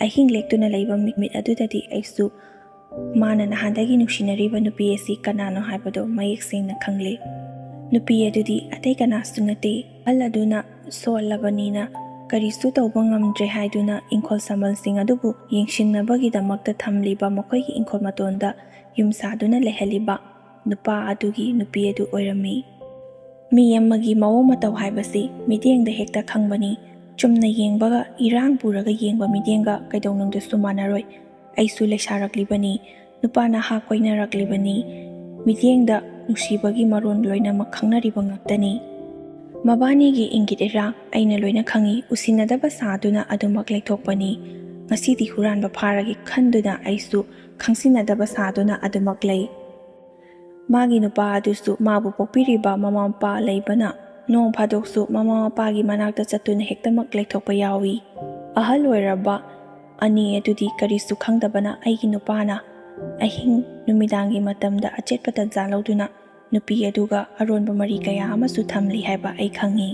ꯑꯍꯤꯡ ꯂꯦꯛꯇꯨꯅ ꯂꯩꯕ ꯅꯨꯃꯤꯠ ꯑꯗꯨꯗꯗꯤ ꯑꯩꯁꯨ ꯃꯥꯅ ꯅꯍꯥꯟꯗꯒꯤ ꯅꯨꯡꯁꯤꯅꯔꯤꯕ ꯅꯨꯄꯤ ꯑꯁꯤ ꯀꯅꯥꯅꯣ ꯍꯥꯏꯕꯗꯨ ꯃꯌꯦꯛ ꯁꯦꯡꯅ ꯈꯪꯂꯦ꯫ ꯅꯨꯄꯤ ꯑꯗꯨꯗꯤ ꯑꯇꯩ ꯀꯅꯥꯁꯨ ꯅꯠꯇꯦ, ꯑꯍꯜ ꯑꯗꯨꯅ ꯁꯣꯜꯂꯕꯅꯤꯅ ꯀꯔꯤꯁꯨ ꯇꯧꯕ ꯉꯝꯗ꯭ꯔꯦ ꯍꯥꯏꯗꯨꯅ ꯏꯪꯈꯣꯜ ꯁꯝꯕꯜꯁꯤꯡ ꯑꯗꯨꯕꯨ ꯌꯦꯡꯁꯤꯟꯅꯕꯒꯤꯗꯃꯛꯇ ꯊꯝꯂꯤꯕ ꯃꯈꯣꯏꯒꯤ ꯏꯪꯈꯣꯜ ꯃꯇꯣꯟꯗ ꯌꯨꯝ ꯁꯥꯗꯨꯅ ꯂꯩꯍꯜꯂꯤꯕ ꯅꯨꯄꯥ ꯑꯗꯨꯒꯤ ꯅꯨꯄꯤ ꯑꯗꯨ ꯑꯣꯏꯔꯝꯃꯤ꯫ ꯃꯤ ꯑꯃꯒꯤ ꯃꯑꯣꯡ ꯃꯇꯧ ꯍꯥꯏꯕꯁꯤ ꯃꯤꯠꯌꯦꯡꯗ ꯍꯦꯛꯇ ꯈꯪꯕꯅꯤ꯫ ꯆꯨꯝꯅ ꯌꯦꯡꯕꯒ ꯏꯔꯥꯡ ꯄꯨꯔꯒ ꯌꯦꯡꯕ ꯃꯤꯠꯌꯦꯡꯒ ꯀꯩꯗꯧꯅꯨꯡꯗꯁꯨ ꯃꯥꯟꯅꯔꯣꯏ꯫ ꯑꯩꯁꯨ ꯂꯩꯁꯥꯔꯛꯂꯤꯕꯅꯤ꯫ ꯅꯨꯄꯥ ꯅꯍꯥ ꯀꯣꯏꯅꯔꯛꯂꯤꯕꯅꯤ꯫ ꯃꯤꯠꯌꯦꯡꯗ ꯅꯨꯡꯁꯤꯕꯒꯤ ꯃꯔꯣꯟ ꯂꯣꯏꯅꯃꯛ ꯈꯪꯅꯔꯤꯕ ꯉꯥꯛꯇꯅꯤ꯫ ꯃꯕꯥꯅꯤꯒꯤ ꯏꯪꯒꯤꯠ ꯏꯔꯥ ꯑꯩꯅ ꯂꯣꯏꯅ ꯈꯪꯏ꯫ ꯎꯁꯤꯟꯅꯗꯕ ꯁꯥꯗꯨꯅ ꯑꯗꯨꯃꯛ ꯂꯩꯊꯣꯛꯄꯅꯤ꯫ ꯉꯁꯤꯗꯤ ꯍꯨꯔꯥꯟꯕ ꯐꯥꯔꯒꯦ ꯈꯟꯗꯨꯅ ꯑꯩꯁꯨ ꯈꯪꯁꯤꯟꯅꯗꯕ ꯁꯥꯗꯨꯅ ꯑꯗꯨꯃꯛ ꯂꯩ꯫ ꯃꯥꯒꯤ ꯅꯨꯄꯥ ꯑꯗꯨꯁꯨ ꯃꯥꯕꯨ ꯄꯣꯛꯄꯤꯔꯤꯕ ꯃꯃꯥ ꯃꯄꯥ ꯂꯩꯕꯅ ꯅꯣꯡ ꯐꯥꯗꯣꯛꯁꯨ ꯃꯃꯥ ꯃꯄꯥꯒꯤ ꯃꯅꯥꯛꯇ ꯆꯠꯇꯨꯅ ꯍꯦꯛꯇꯃꯛ ꯂꯩꯊꯣꯛꯄ ꯌꯥꯎꯏ꯫ ꯑꯍꯜ ꯑꯣꯏꯔꯕ ꯑꯅꯤ ꯑꯗꯨꯗꯤ ꯀꯔꯤꯁꯨ ꯈꯪꯗꯕꯅ ꯑꯩꯒꯤ ꯅꯨꯄꯥꯅ ꯑꯍꯤꯡ ꯅꯨꯃꯤꯗꯥꯡꯒꯤ ꯃꯇꯝꯗ ꯑꯆꯦꯠꯄ ꯇꯟꯖꯥ ꯂꯧꯗꯨꯅ ꯅꯨꯄꯤ ꯑꯗꯨꯒ ꯑꯔꯣꯟꯕ ꯃꯔꯤ ꯀꯌꯥ ꯑꯃꯁꯨ ꯊꯝꯂꯤ ꯍꯥꯏꯕ ꯑꯩ ꯈꯪꯏ꯫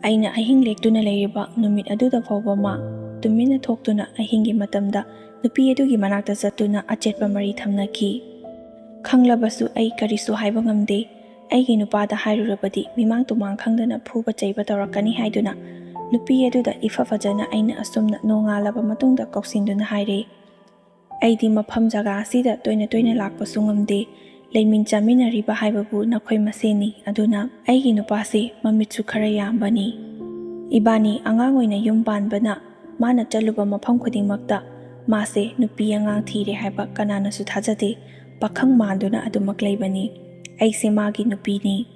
ꯑꯩꯅ ꯑꯍꯤꯡ ꯂꯦꯛꯇꯨꯅ ꯂꯩꯔꯤꯕ ꯅꯨꯃꯤꯠ ꯑꯗꯨꯗ ꯐꯥꯎꯕ ꯃꯥ ꯇꯨꯃꯤꯟꯅ ꯊꯣꯛꯇꯨꯅ ꯑꯍꯤꯡꯒꯤ ꯃꯇꯝꯗ ꯅꯨꯄꯤ ꯑꯗꯨꯒꯤ ꯃꯅꯥꯛꯇ ꯆꯠꯇꯨꯅ ꯑꯆꯦꯠꯄ ꯃꯔꯤ ꯊꯝꯅꯈꯤ꯫ ꯈꯪꯂꯕꯁꯨ ꯑꯩ ꯀꯔꯤꯁꯨ ꯍꯥꯏꯕ ꯉꯝꯗꯦ꯫ ꯑꯩꯒꯤ ꯅꯨꯄꯥꯗ ꯍꯥꯏꯔꯨꯔꯕꯗꯤ ꯃꯤꯃꯥꯡ ꯇꯨꯃꯥꯡ ꯈꯪꯗꯅ ꯐꯨꯕ ꯆꯩꯕ ꯇꯧꯔꯛꯀꯅꯤ ꯍꯥꯏꯗꯨꯅ ꯅꯨꯄꯤ ꯑꯗꯨꯗ ꯏꯐ ꯐꯖꯅ ꯑꯩꯅ ꯑꯁꯨꯝꯅ ꯅꯣꯡꯉꯥꯜꯂꯕ ꯃꯇꯨꯡꯗ ꯀꯧꯁꯤꯟꯗꯨꯅ ꯍꯥꯏꯔꯦ꯫ ꯑꯩꯗꯤ ꯃꯐꯝ ꯖꯒꯥ ꯑꯁꯤꯗ ꯇꯣꯏꯅ ꯇꯣꯏꯅ ꯂꯥꯛꯄꯁꯨ ꯉꯝꯗꯦ꯫ ꯂꯩꯃꯤꯟ ꯆꯥꯃꯤꯟꯅꯔꯤꯕ ꯍꯥꯏꯕꯕꯨ ꯅꯈꯣꯏ ꯃꯁꯦꯟꯅꯤ꯫ ꯑꯗꯨꯅ ꯑꯩꯒꯤ ꯅꯨꯄꯥꯁꯤ ꯃꯃꯤꯠꯁꯨ ꯈꯔ ꯌꯥꯝꯕꯅꯤ꯫ ꯏꯕꯥꯅꯤ ꯑꯉꯥꯡ ꯑꯣꯏꯅ ꯌꯨꯝ ꯄꯥꯟꯕꯅ ꯃꯥꯅ ꯆꯠꯂꯨꯕ ꯃꯐꯝ ꯈꯨꯗꯤꯡꯃꯛꯇ ꯃꯥꯁꯦ ꯅꯨꯄꯤ ꯑꯉꯥꯡ ꯊꯤꯔꯦ ꯍꯥꯏꯕ ꯀꯅꯥꯅꯁꯨ ꯊꯥꯖꯗꯦ꯫ ꯄꯥꯈꯪ ꯃꯥꯟꯗꯨꯅ ꯑꯗꯨꯃꯛ ꯂꯩꯕꯅꯤ꯫ ꯑꯩꯁꯦ ꯃꯥꯒꯤ ꯅꯨꯄꯤꯅꯤ꯫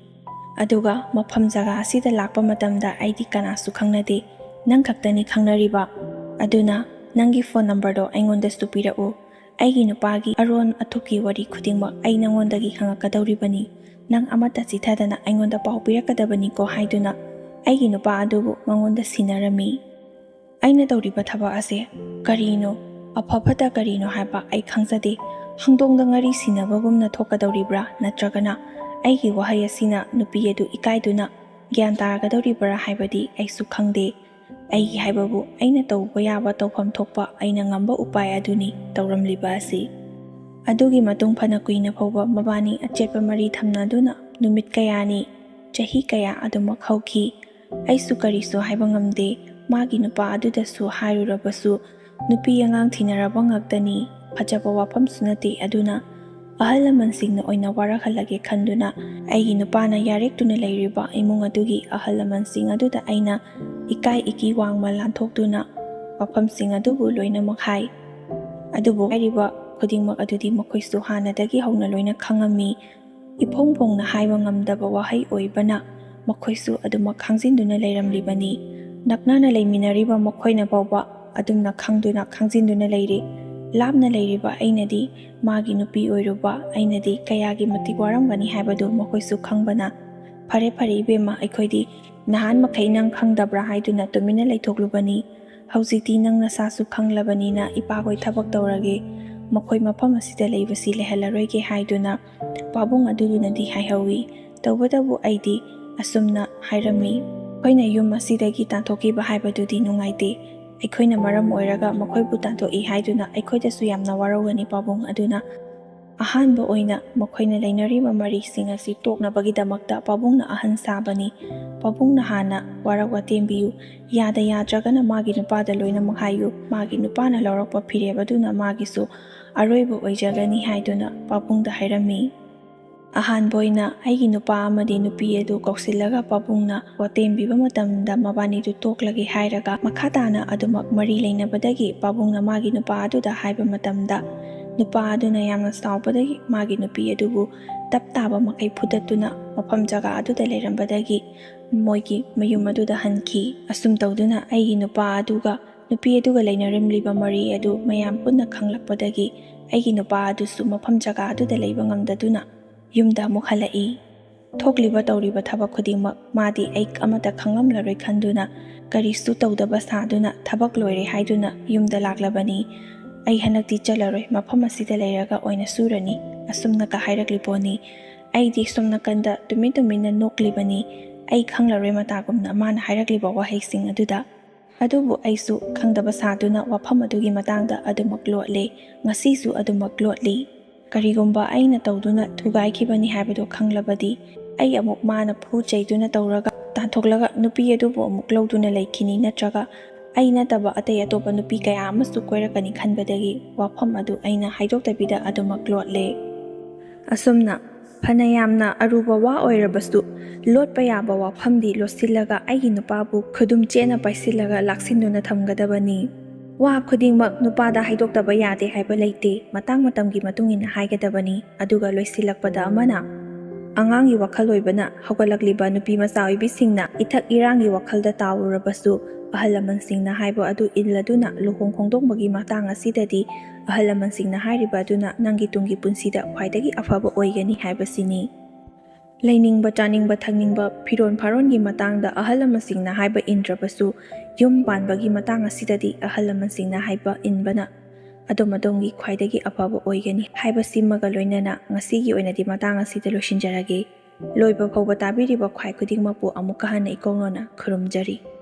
ꯑꯗꯨꯒ ꯃꯐꯝ ꯖꯒꯥ ꯑꯁꯤꯗ ꯂꯥꯛꯄ ꯃꯇꯝꯗ ꯑꯩꯗꯤ ꯀꯅꯥꯁꯨ ꯈꯪꯅꯗꯦ꯫ ꯅꯪ ꯈꯛꯇꯅꯤ ꯈꯪꯅꯔꯤꯕ꯫ ꯑꯗꯨꯅ ꯅꯪꯒꯤ ꯐꯣꯟ ꯅꯝꯕꯔꯗꯣ ꯑꯩꯉꯣꯟꯗꯁꯨ ꯄꯤꯔꯛꯎ꯫ ꯑꯩꯒꯤ ꯅꯨꯄꯥꯒꯤ ꯑꯔꯣꯟ ꯑꯊꯨꯞꯀꯤ ꯋꯥꯔꯤ ꯈꯨꯗꯤꯡꯃꯛ ꯑꯩ ꯅꯉꯣꯟꯗꯒꯤ ꯈꯪꯉꯛꯀꯗꯧꯔꯤꯕꯅꯤ꯫ ꯅꯪ ꯑꯃꯠꯇ ꯆꯤꯊꯗꯅ ꯑꯩꯉꯣꯟꯗ ꯄꯥꯎ ꯄꯤꯔꯛꯀꯗꯕꯅꯤꯀꯣ" ꯍꯥꯏꯗꯨꯅ ꯑꯩꯒꯤ ꯅꯨꯄꯥ ꯑꯗꯨꯕꯨ ꯃꯉꯣꯟꯗ ꯁꯤꯟꯅꯔꯝꯃꯤ꯫ ꯑꯩꯅ ꯇꯧꯔꯤꯕ ꯊꯕꯛ ꯑꯁꯦ ꯀꯔꯤꯅꯣ, ꯑꯐ ꯐꯠꯇ ꯀꯔꯤꯅꯣ ꯍꯥꯏꯕ ꯑꯩ ꯈꯪꯖꯗꯦ꯫ ꯍꯪꯗꯣꯡꯗ ꯉꯥꯔꯤ ꯁꯤꯟꯅꯕꯒꯨꯝꯅ ꯊꯣꯛꯀꯗꯧꯔꯤꯕ꯭ꯔꯥ, ꯅꯠꯇ꯭ꯔꯒꯅ ꯑꯩꯒꯤ ꯋꯥꯍꯩ ꯑꯁꯤꯅ ꯅꯨꯄꯤ ꯑꯗꯨ ꯏꯀꯥꯏꯗꯨꯅ ꯒ꯭ꯌꯥꯟ ꯇꯥꯔꯒꯗꯧꯔꯤꯕ꯭ꯔꯥ ꯍꯥꯏꯕꯗꯤ ꯑꯩꯁꯨ ꯈꯪꯗꯦ꯫ ꯑꯩꯒꯤ ꯍꯥꯏꯕꯕꯨ ꯑꯩꯅ ꯇꯧꯕ ꯌꯥꯕ, ꯇꯧꯐꯝ ꯊꯣꯛꯄ ꯑꯩꯅ ꯉꯝꯕ ꯎꯄꯥꯏ ꯑꯗꯨꯅꯤ ꯇꯧꯔꯝꯂꯤꯕ ꯑꯁꯤ꯫ ꯑꯗꯨꯒꯤ ꯃꯇꯨꯡ ꯐꯅ ꯀꯨꯏꯅ ꯐꯥꯎꯕ ꯃꯕꯥꯅꯤ ꯑꯆꯦꯠꯄ ꯃꯔꯤ ꯊꯝꯅꯗꯨꯅ ꯅꯨꯃꯤꯠ ꯀꯌꯥꯅꯤ, ꯆꯍꯤ ꯀꯌꯥ ꯑꯗꯨꯃꯛ ꯍꯧꯈꯤ꯫ ꯑꯩꯁꯨ ꯀꯔꯤꯁꯨ ꯍꯥꯏꯕ ꯉꯝꯗꯦ꯫ ꯃꯥꯒꯤ ꯅꯨꯄꯥ ꯑꯗꯨꯗꯁꯨ ꯍꯥꯏꯔꯨꯔꯕꯁꯨ, "ꯅꯨꯄꯤ ꯑꯉꯥꯡ ꯊꯤꯅꯔꯕ ꯉꯥꯛꯇꯅꯤ, ꯐꯖꯕ ꯋꯥꯐꯝꯁꯨ ꯅꯠꯇꯦ, ꯑꯗꯨꯅ ꯑꯍꯜ ꯂꯃꯟꯁꯤꯡꯅ ꯑꯣꯏꯅ ꯋꯥꯔꯛꯍꯜꯂꯒꯦ" ꯈꯟꯗꯨꯅ ꯑꯩꯒꯤ ꯅꯨꯄꯥꯅ ꯌꯥꯔꯦꯛꯇꯨꯅ ꯂꯩꯔꯤꯕ ꯏꯃꯨꯡ ꯑꯗꯨꯒꯤ ꯑꯍꯜ ꯂꯃꯟꯁꯤꯡ ꯑꯗꯨꯗ ꯑꯩꯅ ꯏꯀꯥꯏ ꯏꯀꯤ ꯋꯥꯡꯃ ꯂꯥꯟꯊꯣꯛꯇꯨꯅ ꯋꯥꯐꯝꯁꯤꯡ ꯑꯗꯨꯕꯨ ꯂꯣꯏꯅꯃꯛ ꯍꯥꯏ꯫ ꯑꯗꯨꯕꯨ ꯍꯥꯏꯔꯤꯕ ꯈꯨꯗꯤꯡꯃꯛ ꯑꯗꯨꯗꯤ ꯃꯈꯣꯏꯁꯨ ꯍꯥꯟꯅꯗꯒꯤ ꯍꯧꯅ ꯂꯣꯏꯅ ꯈꯪꯉꯝꯃꯤ꯫ ꯏꯐꯣꯡ ꯐꯣꯡꯅ ꯍꯥꯏꯕ ꯉꯝꯗꯕ ꯋꯥꯍꯩ ꯑꯣꯏꯕꯅ ꯃꯈꯣꯏꯁꯨ ꯑꯗꯨꯃꯛ ꯈꯪꯖꯤꯟꯗꯨꯅ ꯂꯩꯔꯝꯂꯤꯕꯅꯤ꯫ ꯅꯛꯅꯅ ꯂꯩꯃꯤꯟꯅꯔꯤꯕ ꯃꯈꯣꯏꯅ ꯐꯥꯎꯕ ꯑꯗꯨꯝꯅ ꯈꯪꯗꯨꯅ ꯈꯪꯖꯤꯟꯗꯨꯅ ꯂꯩꯔꯤ꯫ ꯂꯥꯞꯅ ꯂꯩꯔꯤꯕ ꯑꯩꯅꯗꯤ, ꯃꯥꯒꯤ ꯅꯨꯄꯤ ꯑꯣꯏꯔꯨꯕ ꯑꯩꯅꯗꯤ ꯀꯌꯥꯒꯤ ꯃꯇꯤꯛ ꯋꯥꯔꯝꯒꯅꯤ ꯍꯥꯏꯕꯗꯨ ꯃꯈꯣꯏꯁꯨ ꯈꯪꯕꯅ, "ꯐꯔꯦ, ꯐꯔꯦ ꯏꯕꯦꯝꯃ, ꯑꯩꯈꯣꯏꯗꯤ ꯅꯍꯥꯟ ꯃꯈꯩ ꯅꯪ ꯈꯪꯗꯕ꯭ꯔꯥ ꯍꯥꯏꯗꯨꯅ ꯇꯨꯃꯤꯟꯅ ꯂꯩꯊꯣꯛꯂꯨꯕꯅꯤ꯫ ꯍꯧꯖꯤꯛꯇꯤ ꯅꯪ ꯅꯁꯥꯁꯨ ꯈꯪꯂꯕꯅꯤꯅ ꯏꯄꯥꯈꯣꯏ ꯊꯕꯛ ꯇꯧꯔꯒꯦ, ꯃꯈꯣꯏ ꯃꯐꯝ ꯑꯁꯤꯗ ꯂꯩꯕꯁꯤ ꯂꯩꯍꯜꯂꯔꯣꯏꯒꯦ" ꯍꯥꯏꯗꯨꯅ ꯄꯥꯕꯨꯡ ꯑꯗꯨꯗꯨꯅꯗꯤ ꯍꯥꯏꯍꯧꯏ꯫ ꯇꯧꯕꯇꯕꯨ ꯑꯩꯗꯤ ꯑꯁꯨꯝꯅ ꯍꯥꯏꯔꯝꯃꯤ, "ꯑꯩꯈꯣꯏꯅ ꯌꯨꯝ ꯑꯁꯤꯗꯒꯤ ꯇꯥꯟꯊꯣꯛꯈꯤꯕ ꯍꯥꯏꯕꯗꯨꯗꯤ ꯅꯨꯡꯉꯥꯏꯇꯦ꯫ ꯑꯩꯈꯣꯏꯅ ꯃꯔꯝ ꯑꯣꯏꯔꯒ ꯃꯈꯣꯏꯕꯨ ꯇꯥꯟꯊꯣꯛꯏ ꯍꯥꯏꯗꯨꯅ ꯑꯩꯈꯣꯏꯗꯁꯨ ꯌꯥꯝꯅ ꯋꯥꯔꯧꯒꯅꯤ ꯄꯥꯕꯨꯡ꯫ ꯑꯗꯨꯅ ꯑꯍꯥꯟꯕ ꯑꯣꯏꯅ ꯃꯈꯣꯏꯅ ꯂꯩꯅꯔꯤꯕ ꯃꯔꯤꯁꯤꯡ ꯑꯁꯤ ꯇꯣꯛꯅꯕꯒꯤꯗꯃꯛꯇ ꯄꯥꯕꯨꯡꯅ ꯑꯍꯟ ꯁꯥꯕꯅꯤ꯫ ꯄꯥꯕꯨꯡꯅ ꯍꯥꯟꯅ ꯋꯥꯔꯛ ꯋꯥꯇꯦꯝ ꯄꯤꯌꯨ, ꯌꯥꯗ ꯌꯥꯗ꯭ꯔꯒꯅ ꯃꯥꯒꯤ ꯅꯨꯄꯥꯗ ꯂꯣꯏꯅꯃꯛ ꯍꯥꯏꯌꯨ, ꯃꯥꯒꯤ ꯅꯨꯄꯥꯅ ꯂꯧꯔꯛꯄ ꯐꯤꯔꯦꯞ ꯑꯗꯨꯅ ꯃꯥꯒꯤꯁꯨ ꯑꯔꯣꯏꯕ ꯑꯣꯏꯖꯒꯅꯤ ꯍꯥꯏꯗꯨꯅ ꯄꯥꯕꯨꯡꯗ ꯍꯥꯏꯔꯝꯃꯤ꯫ ꯑꯍꯥꯟꯕ ꯑꯣꯏꯅ ꯑꯩꯒꯤ ꯅꯨꯄꯥ ꯑꯃꯗꯤ ꯅꯨꯄꯤ ꯑꯗꯨ ꯀꯧꯁꯤꯜꯂꯒ ꯄꯥꯕꯨꯡꯅ ꯋꯥꯇꯦꯝ ꯄꯤꯕ ꯃꯇꯝꯗ ꯃꯕꯥꯅꯤꯗꯨ ꯇꯣꯛꯂꯒꯦ ꯍꯥꯏꯔꯒ ꯃꯈꯥ ꯇꯥꯅ ꯑꯗꯨꯃꯛ ꯃꯔꯤ ꯂꯩꯅꯕꯗꯒꯤ ꯄꯥꯕꯨꯡꯅ ꯃꯥꯒꯤ ꯅꯨꯄꯥ ꯑꯗꯨꯗ ꯍꯥꯏꯕ ꯃꯇꯝꯗ ꯅꯨꯄꯥ ꯑꯗꯨꯅ ꯌꯥꯝꯅ ꯁꯥꯎꯕꯗꯒꯤ ꯃꯥꯒꯤ ꯅꯨꯄꯤ ꯑꯗꯨꯕꯨ ꯇꯞ ꯇꯥꯕ ꯃꯈꯩ ꯐꯨꯗꯠꯇꯨꯅ ꯃꯐꯝ ꯖꯒꯥ ꯑꯗꯨꯗ ꯂꯩꯔꯝꯕꯗꯒꯤ ꯃꯣꯏꯒꯤ ꯃꯌꯨꯝ ꯑꯗꯨꯗ ꯍꯟꯈꯤ꯫ ꯑꯁꯨꯝ ꯇꯧꯗꯨꯅ ꯑꯩꯒꯤ ꯅꯨꯄꯥ ꯑꯗꯨꯒ ꯅꯨꯄꯤ ꯑꯗꯨꯒ ꯂꯩꯅꯔꯝꯂꯤꯕ ꯃꯔꯤ ꯑꯗꯨ ꯃꯌꯥꯝ ꯄꯨꯟꯅ ꯈꯪꯂꯛꯄꯗꯒꯤ ꯑꯩꯒꯤ ꯅꯨꯄꯥ ꯑꯗꯨꯁꯨ ꯃꯐꯝ ꯖꯒꯥ ꯑꯗꯨꯗ ꯂꯩꯕ ꯉꯝꯗꯗꯨꯅ ꯌꯨꯝꯗ ꯑꯃꯨꯛ ꯍꯜꯂꯛꯏ꯫ ꯊꯣꯛꯂꯤꯕ ꯇꯧꯔꯤꯕ ꯊꯕꯛ ꯈꯨꯗꯤꯡꯃꯛ ꯃꯥꯗꯤ ꯑꯩ ꯑꯃꯠꯇ ꯈꯪꯂꯝꯂꯔꯣꯏ ꯈꯟꯗꯨꯅ ꯀꯔꯤꯁꯨ ꯇꯧꯗꯕ ꯁꯥꯗꯨꯅ ꯊꯕꯛ ꯂꯣꯏꯔꯦ ꯍꯥꯏꯗꯨꯅ ꯌꯨꯝꯗ ꯂꯥꯛꯂꯕꯅꯤ꯫ ꯑꯩ ꯍꯟꯗꯛꯇꯤ ꯆꯠꯂꯔꯣꯏ, ꯃꯐꯝ ꯑꯁꯤꯗ ꯂꯩꯔꯒ ꯑꯣꯏꯅ ꯁꯨꯔꯅꯤ, ꯑꯁꯨꯝꯅꯒ ꯍꯥꯏꯔꯛꯂꯤ ꯄꯣꯠꯅꯤ꯫ ꯑꯩꯗꯤ ꯁꯣꯝ ꯅꯥꯀꯟꯗ ꯇꯨꯃꯤꯟ ꯇꯨꯃꯤꯟꯅ ꯅꯣꯛꯂꯤꯕꯅꯤ꯫ ꯑꯩ ꯈꯪꯂꯔꯣꯏ ꯃꯇꯥꯒꯨꯝꯅ ꯃꯥꯅ ꯍꯥꯏꯔꯛꯂꯤꯕ ꯋꯥꯍꯩꯁꯤꯡ ꯑꯗꯨꯗ꯫ ꯑꯗꯨꯕꯨ ꯑꯩꯁꯨ ꯈꯪꯗꯕ ꯁꯥꯗꯨꯅ ꯋꯥꯐꯝ ꯑꯗꯨꯒꯤ ꯃꯇꯥꯡꯗ ꯑꯗꯨꯃꯛ ꯂꯣꯠꯂꯦ꯫ ꯉꯁꯤꯁꯨ ꯑꯗꯨꯃꯛ ꯂꯣꯠꯂꯤ꯫ ꯀꯔꯤꯒꯨꯝꯕ ꯑꯩꯅ ꯇꯧꯗꯨꯅ ꯊꯨꯒꯥꯏꯈꯤꯕꯅꯤ ꯍꯥꯏꯕꯗꯨ ꯈꯪꯂꯕꯗꯤ ꯑꯩ ꯑꯃꯨꯛ ꯃꯥꯅ ꯐꯨ ꯆꯩꯗꯨꯅ ꯇꯧꯔꯒ ꯇꯥꯟꯊꯣꯛꯂꯒ ꯅꯨꯄꯤ ꯑꯗꯨꯕꯨ ꯑꯃꯨꯛ ꯂꯧꯗꯨꯅ ꯂꯩꯈꯤꯅꯤ, ꯅꯠꯇ꯭ꯔꯒ ꯑꯩ ꯅꯠꯇꯕ ꯑꯇꯩ ꯑꯇꯣꯞꯄ ꯅꯨꯄꯤ ꯀꯌꯥ ꯑꯃꯁꯨ ꯀꯣꯏꯔꯛꯀꯅꯤ ꯈꯟꯕꯗꯒꯤ ꯋꯥꯐꯝ ꯑꯗꯨ ꯑꯩꯅ ꯍꯥꯏꯗꯣꯛꯇꯕꯤꯗ ꯑꯗꯨꯃꯛ ꯂꯣꯠꯂꯦ꯫ ꯑꯁꯨꯝꯅ ꯐꯅ ꯌꯥꯝꯅ ꯑꯔꯨꯕ ꯋꯥ ꯑꯣꯏꯔꯕꯁꯨ ꯂꯣꯠꯄ ꯌꯥꯕ ꯋꯥꯐꯝꯗꯤ ꯂꯣꯠꯁꯤꯜꯂꯒ ꯑꯩꯒꯤ ꯅꯨꯄꯥꯕꯨ ꯈꯨꯗꯨꯝ ꯆꯦꯠꯅ ꯄꯥꯏꯁꯤꯜꯂꯒ ꯂꯥꯛꯁꯤꯟꯗꯨꯅ ꯊꯝꯒꯗꯕꯅꯤ꯫ ꯋꯥ ꯈꯨꯗꯤꯡꯃꯛ ꯅꯨꯄꯥꯗ ꯍꯥꯏꯗꯣꯛꯇꯕ ꯌꯥꯗꯦ ꯍꯥꯏꯕ ꯂꯩꯇꯦ꯫ ꯃꯇꯥꯡ ꯃꯇꯝꯒꯤ ꯃꯇꯨꯡ ꯏꯟꯅ ꯍꯥꯏꯒꯗꯕꯅꯤ꯫ ꯑꯗꯨꯒ ꯂꯣꯏꯁꯤꯜꯂꯛꯄꯗ ꯑꯃꯅ, ꯑꯉꯥꯡꯒꯤ ꯋꯥꯈꯜ ꯑꯣꯏꯕꯅ ꯍꯧꯒꯠꯂꯛꯂꯤꯕ ꯅꯨꯄꯤ ꯃꯆꯥ ꯑꯣꯏꯕꯤꯁꯤꯡꯅ ꯏꯊꯛ ꯏꯔꯥꯡꯒꯤ ꯋꯥꯈꯜꯗ ꯇꯥꯎꯔꯨꯔꯕꯁꯨ ꯑꯍꯜ ꯂꯃꯟꯁꯤꯡꯅ ꯍꯥꯏꯕ ꯑꯗꯨ ꯏꯜꯂꯗꯨꯅ ꯂꯨꯍꯣꯡ ꯈꯣꯡꯗꯣꯡꯕꯒꯤ ꯃꯇꯥꯡ ꯑꯁꯤꯗꯗꯤ ꯑꯍꯜ ꯂꯃꯟꯁꯤꯡꯅ ꯍꯥꯏꯔꯤꯕ ꯑꯗꯨꯅ ꯅꯪꯒꯤ ꯇꯨꯡꯒꯤ ꯄꯨꯟꯁꯤꯗ ꯈ꯭ꯋꯥꯏꯗꯒꯤ ꯑꯐꯕ ꯑꯣꯏꯒꯅꯤ ꯍꯥꯏꯕꯁꯤꯅꯤ꯫ ꯂꯩꯅꯤꯡꯕ, ꯆꯥꯅꯤꯡꯕ, ꯊꯛꯅꯤꯡꯕ, ꯐꯤꯔꯣꯟ ꯐꯥꯔꯣꯟꯒꯤ ꯃꯇꯥꯡꯗ ꯑꯍꯜ ꯂꯃꯟꯁꯤꯡꯅ ꯍꯥꯏꯕ ꯏꯟꯗ꯭ꯔꯕꯁꯨ, ꯌꯨꯝ ꯄꯥꯟꯕꯒꯤ ꯃꯇꯥꯡ ꯑꯁꯤꯗꯗꯤ ꯑꯍꯜ ꯂꯃꯟꯁꯤꯡꯅ ꯍꯥꯏꯕ ꯏꯟꯕꯅ ꯑꯗꯣꯝ ꯑꯗꯣꯝꯒꯤ ꯈ꯭ꯋꯥꯏꯗꯒꯤ ꯑꯐꯕ ꯑꯣꯏꯒꯅꯤ ꯍꯥꯏꯕꯁꯤꯃꯒ ꯂꯣꯏꯅꯅ ꯉꯁꯤꯒꯤ ꯑꯣꯏꯅꯗꯤ ꯃꯇꯥꯡ ꯑꯁꯤꯗ ꯂꯣꯏꯁꯤꯟꯖꯔꯒꯦ꯫ ꯂꯣꯏꯕ ꯐꯥꯎꯕ ꯇꯥꯕꯤꯔꯤꯕ ꯈ꯭ꯋꯥꯏ ꯈꯨꯗꯤꯡꯃꯛꯄꯨ ꯑꯃꯨꯛꯀ ꯍꯟꯅ ꯏꯀꯣꯛꯅꯣꯅ ꯈꯨꯔꯨꯝꯖꯔꯤ꯫